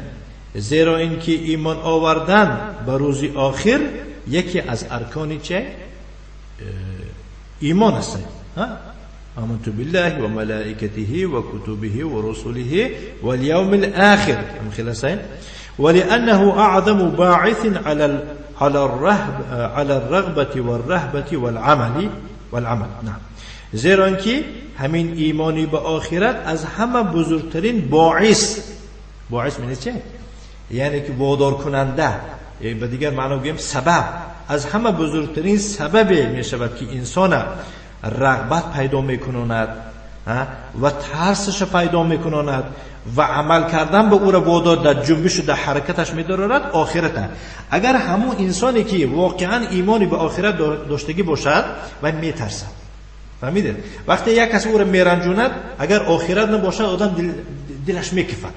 زیرا اینکه ایمان آوردن به روز آخر یکی از ارکان چه؟ ایمان است. آمنت بالله و ملائکته و کتبه و رسله واليوم الآخر. ولأنه أعظم باعث على الرغبة والرهبة والعمل. نعم، زیرا اینکه همین ایمانی به آخرت از همه بزرگترین باعث، باعث یعنی چه؟ یعنی که وادار کننده، به دیگر معنا بگیم سبب، از همه بزرگترین سبب می شود که انسان رغبت پیدا میکنند و ترسش پیدا میکنند و عمل کردن به او را وادار در جنبش و در حرکتش میدارد آخرت. اگر همون انسانی که واقعا ایمانی به آخرت داشتگی باشد و میترسد، فهمیدید؟ وقتی یک کس او را میرنجوند اگر آخرت نباشد آدم دلش میکفد.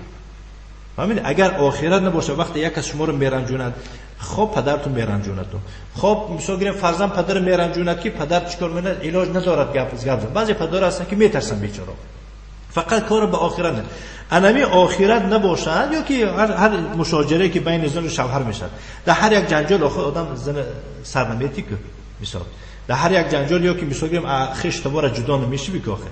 فهمیدید؟ اگر آخرت نباشه وقتی یک کس شما رو میرنجوند خب پدرتون میرنجوند تو. خب مثلا گیریم فرزند پدر میرنجوند که پدر چیکار میکنه؟ علاج ندارد گپ گپ. بعضی پدر هستن که میترسن بیچاره. فقط کار به آخرت نه. انمی آخرت نباشد یا که هر مشاجره که بین زن و شوهر میشد. در هر یک جنجال آخر آدم زن سر نمیتی که مثلا در هر یک جنجال یا که مثلا گیریم خش تبار جدا نمیشی که آخر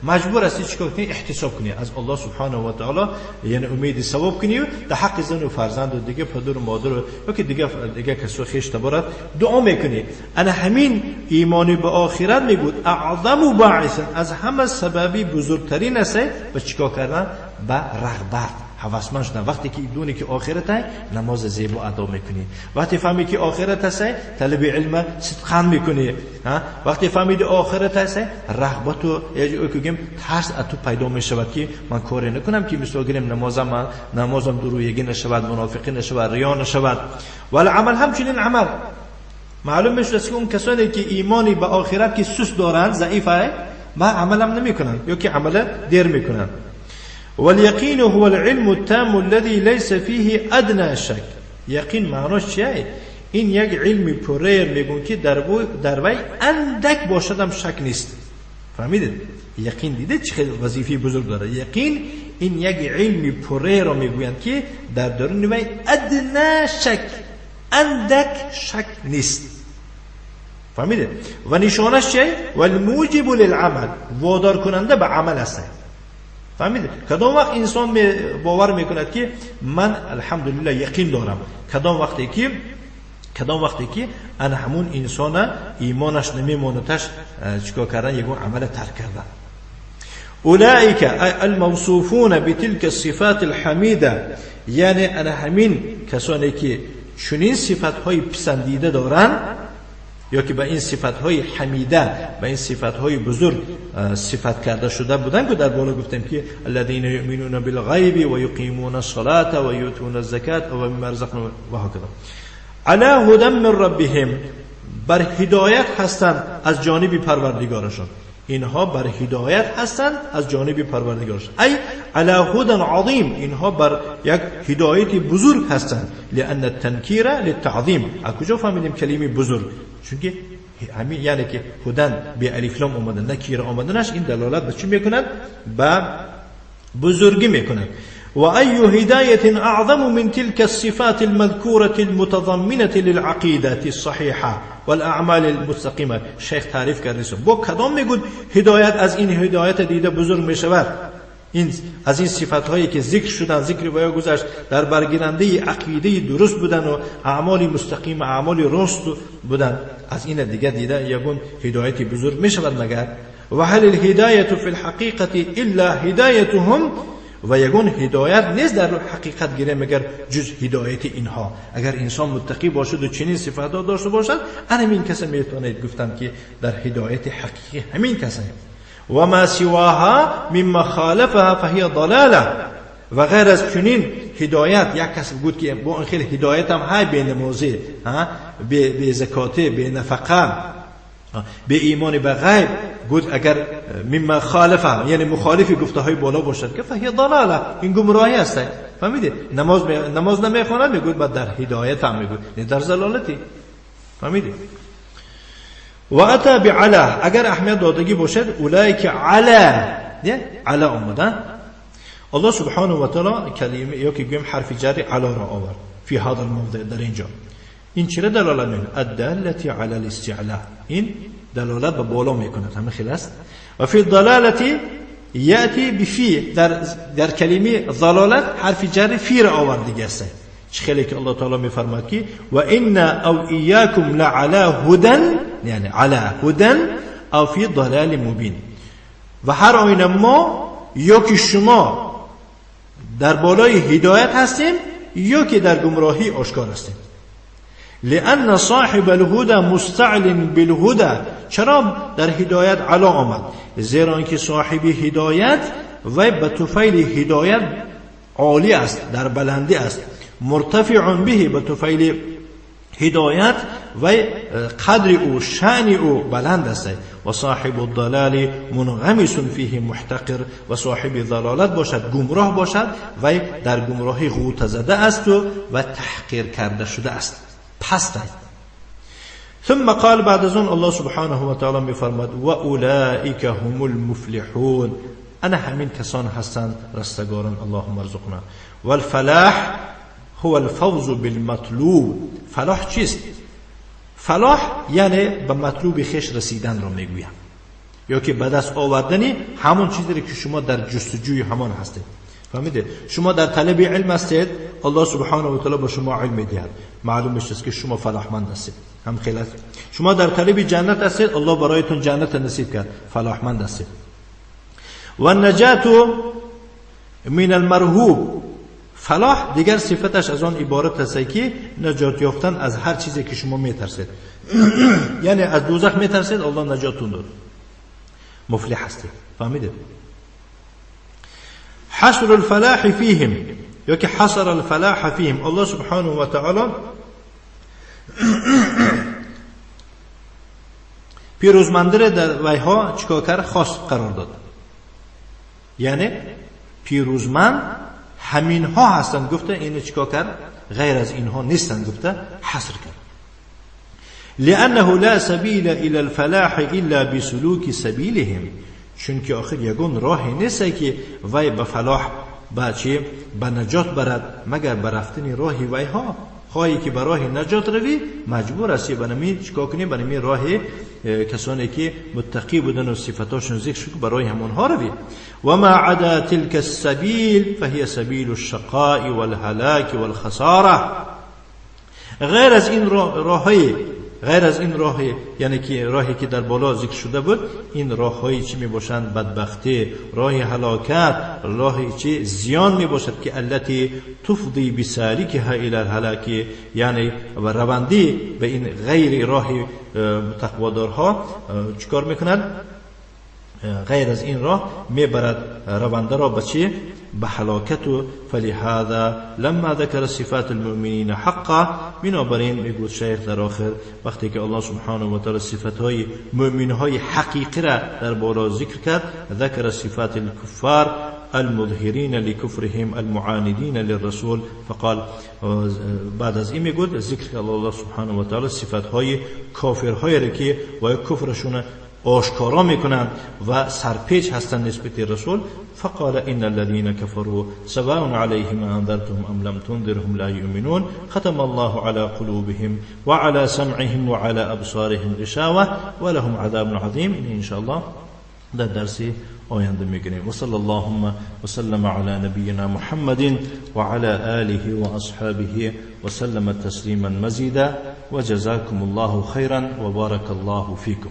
مجبور هستی چیکار کنی؟ احتساب کنی از الله سبحانه و تعالی، یعنی امید ثواب کنی در حق زن و فرزند و دیگه پدر و مادر و یا که دیگه کسو خویش تبارت دعا میکنی. انا همین ایمان به آخرت میگود اعظم باعث، از همه سببی بزرگترین است به چیکار کردن؟ به رغبت، هوسمند شدن. وقتی که دونی که آخرت هست نماز زیبا ادا میکنی، وقتی فهمی که آخرت هست طلب علم صدقان میکنی، وقتی فهمیدی آخرت هست رغبت و گیم ترس از تو پیدا میشود که من کاری نکنم که مثل گیریم نمازم درویگی نشود، منافقی نشود، ریا نشود. ولی عمل همچنین عمل معلوم میشود که اون کسانی که ایمانی به آخرت که سست دارند، ضعیفه، ما عملم نمیکنن یا که عمل دیر میکنن. واليقين هو العلم التام الذي ليس فيه أدنى شك. یقین معناش چیه؟ این یک علمی پره میگون که در وی اندک باشدم شک نیست. فهمیدید؟ یقین دیده چه خیلی وظیفه بزرگ داره. یقین این یک علمی پره را میگویند که در درون وی ادنا شک، اندک شک نیست. فهمیدید؟ و نشانش چیه؟ والموجب للعمل، وادار کننده به عمل است. فهمیدید؟ کدام وقت انسان باور میکند که من الحمدلله یقین دارم، کدام وقتی که انا همون انسان ایمانش نمیمونتش چیکار کردن؟ یگون عمل ترک کردن. اولئک الموصوفون بتلك الصفات الحمیده، یعنی انا همین کسانی که چنین صفتهای پسندیده دارند یا که به این صفتهای حمیده، به این صفتهای بزرگ صفت کرده شده بودن که در بالا گفتیم که الذین یؤمنون بالغیب و یقیمون الصلاة و یؤتون الزکاة و مما رزقناهم و هکذا. علی هدى من ربهم، بر هدایت هستند از جانب پروردگارشان. اینها بر هدایت هستند از جانب پروردگارشان، ای علی هدى عظیم، اینها بر یک هدایت بزرگ هستند. لأن التنکیر للتعظیم. از کجا فهمیدیم کلمه بزرگ؟ چون که همین یعنی که هدن به الف لام آمدن، نکیر آمدنش، این دلالت به چی میکند؟ به بزرگی میکند. و ای هدایت اعظم من تلك الصفات المذكورة المتضمنة للعقیدة الصحیحة والاعمال المستقیمة. شیخ تعریف کرده با کدام میگود هدایت از این هدایت دیده بزرگ میشود؟ این از این صفت هایی که ذکر شدن، ذکر باید گذشت، در برگیرنده عقیده درست بودن و اعمال مستقیم، اعمال راست بودن، از این دیگه دیده یگون هدایت بزرگ میشود مگر؟ و هل الهدایت فی الحقیقة الا هدایتهم، و یگون هدایت نیست در حقیقت گیره مگر جز هدایت اینها. اگر انسان متقی باشد و چنین صفات ها داشته باشد، همین کس میتواند گفتن که در هدایت حقیقی همین کس. و ما سواها مما خالفها فهي ضلاله. و غیر از چنین هدایت، یک کس بود که با این خیلی هدایت هم های به نمازی، به زکات، به نفقه، به ایمان به غیب بود، اگر مما خالفه یعنی مخالف گفته های بالا باشد که فهي ضلاله، این گمراهی است. فهمیدی؟ نماز نمیخواند میگوید بعد در هدایت هم میگوید، نه در ضلالتی. فهمیدی؟ و اتا بعلا، اگر اهمیت دادگی باشد، اولئک علی، نه علی آمدن. الله سبحانه و تعالی کلمه یا که گویم حرف جر علی را آورد فی هذا الموضع، در اینجا. این چرا دلالت میکنه؟ الدالة علی الاستعلاء، این دلالت به بالا میکند، همه خیلی است. و فی الضلالة یأتی بفی، در کلمه ضلالت حرف جر فی را آورد دیگه است. خیلی که الله تعالی میفرماد که و انا او ایاکم لعلی هدى، یعنی علی هدى او فی ضلال مبین. و هر آینه ما یا که شما در بالای هدایت هستیم یا که در گمراهی آشکار هستیم. لأن صاحب الهدى مستعل بالهدى، چرا در هدایت علا آمد؟ زیرا که صاحب هدایت و به طفیل هدایت عالی است، در بلندی است، مرتفع به، به طفیل هدایت وی قدر او شأن او بلند است. و صاحب الضلال منغمس فیه محتقر، و صاحب ضلالت باشد، گمراه باشد، وی در گمراهی غوطه زده است و تحقیر کرده شده است، پست است. ثم قال، بعد از اون الله سبحانه و تعالی میفرماد و اولئک هم المفلحون، انا همین کسان هستند رستگاران. اللهم ارزقنا. والفلاح هو الفوز بالمطلوب. فلاح چیست؟ فلاح یعنی به مطلوب خویش رسیدن را میگویم، یا که به دست آوردن همون چیزی که شما در جستجوی همان هستید. فهمیدید؟ شما در طلب علم هستید، الله سبحانه و تعالی به شما علم میدهد، معلوم است که شما فلاحمند هستید. هم خیلی است. شما در طلب جنت هستید، الله برایتون جنت نصیب کرد، فلاحمند هستید. و النجات من المرهوب، فلاح دیگر صفتش از آن عبارت است که نجات یافتن از هر چیزی که شما میترسید. یعنی از دوزخ میترسید، الله نجاتتون داد، مفلح هستید. فهمیدید؟ حصر الفلاح فیهم، یا که حصر الفلاح فیهم، الله سبحانه و تعالی پیروزمنده را در ویها چیکار کرد؟ خاص قرار داد. یعنی پیروزمند همین ها هستند گفته، اینو چیکار کرد؟ غیر از اینها نیستند گفته، حصر کرد. لأنه لا سبیل الى الفلاح الا بسلوک سبیلهم، چون که آخر یگون راهی نیست که وی به فلاح به چی؟ به نجات برد مگر به رفتن راه وی ها. خواهی که به راه نجات روی مجبور هستی به نمی چیکار کنی؟ به نمی راه کسانی که متقی بودن و صفتاشون ذکر شد برای همونها روی. و ما عدا تلك السبیل فهي سبیل الشقاء والهلاك والخساره. غیر از این راهی، غیر از این راه، یعنی که راهی که در بالا ذکر شده بود، این راههایی چی می باشند؟ بدبختی، راه هلاکت، راهی چی زیان می باشد که التي تفضی بسالکها الى الهلاک، یعنی و روندی به این غیر راه تقوادارها چیکار میکنند؟ غیر از این راه میبرد رونده را به چی؟ به هلاکت. فلهذا لما ذکر صفات المؤمنین حقا، بنابراین میگوید شیخ در آخر وقتی که الله سبحانه و تعالی صفات های مؤمن های حقیقی را در بالا ذکر کرد، ذکر صفات الكفار المظهرین لکفرهم المعاندین للرسول فقال، بعد از این میگوید ذکر الله سبحانه و تعالی صفات های کافرهای را که و کفرشون آشکارا میکنند و سرپیچ هستند نسبت رسول. فقال ان الذين كفروا سواء عليهم انذرتهم ام لم تنذرهم لا يؤمنون ختم الله على قلوبهم وعلى سمعهم وعلى ابصارهم غشاوه ولهم عذاب عظیم. ان شاء الله در درس آینده میگیریم. و صلی اللهم وسلم على نبینا محمد وعلى آله واصحابه وسلم تسلیما مزیدا وجزاكم الله خيرا وبارك الله فيكم.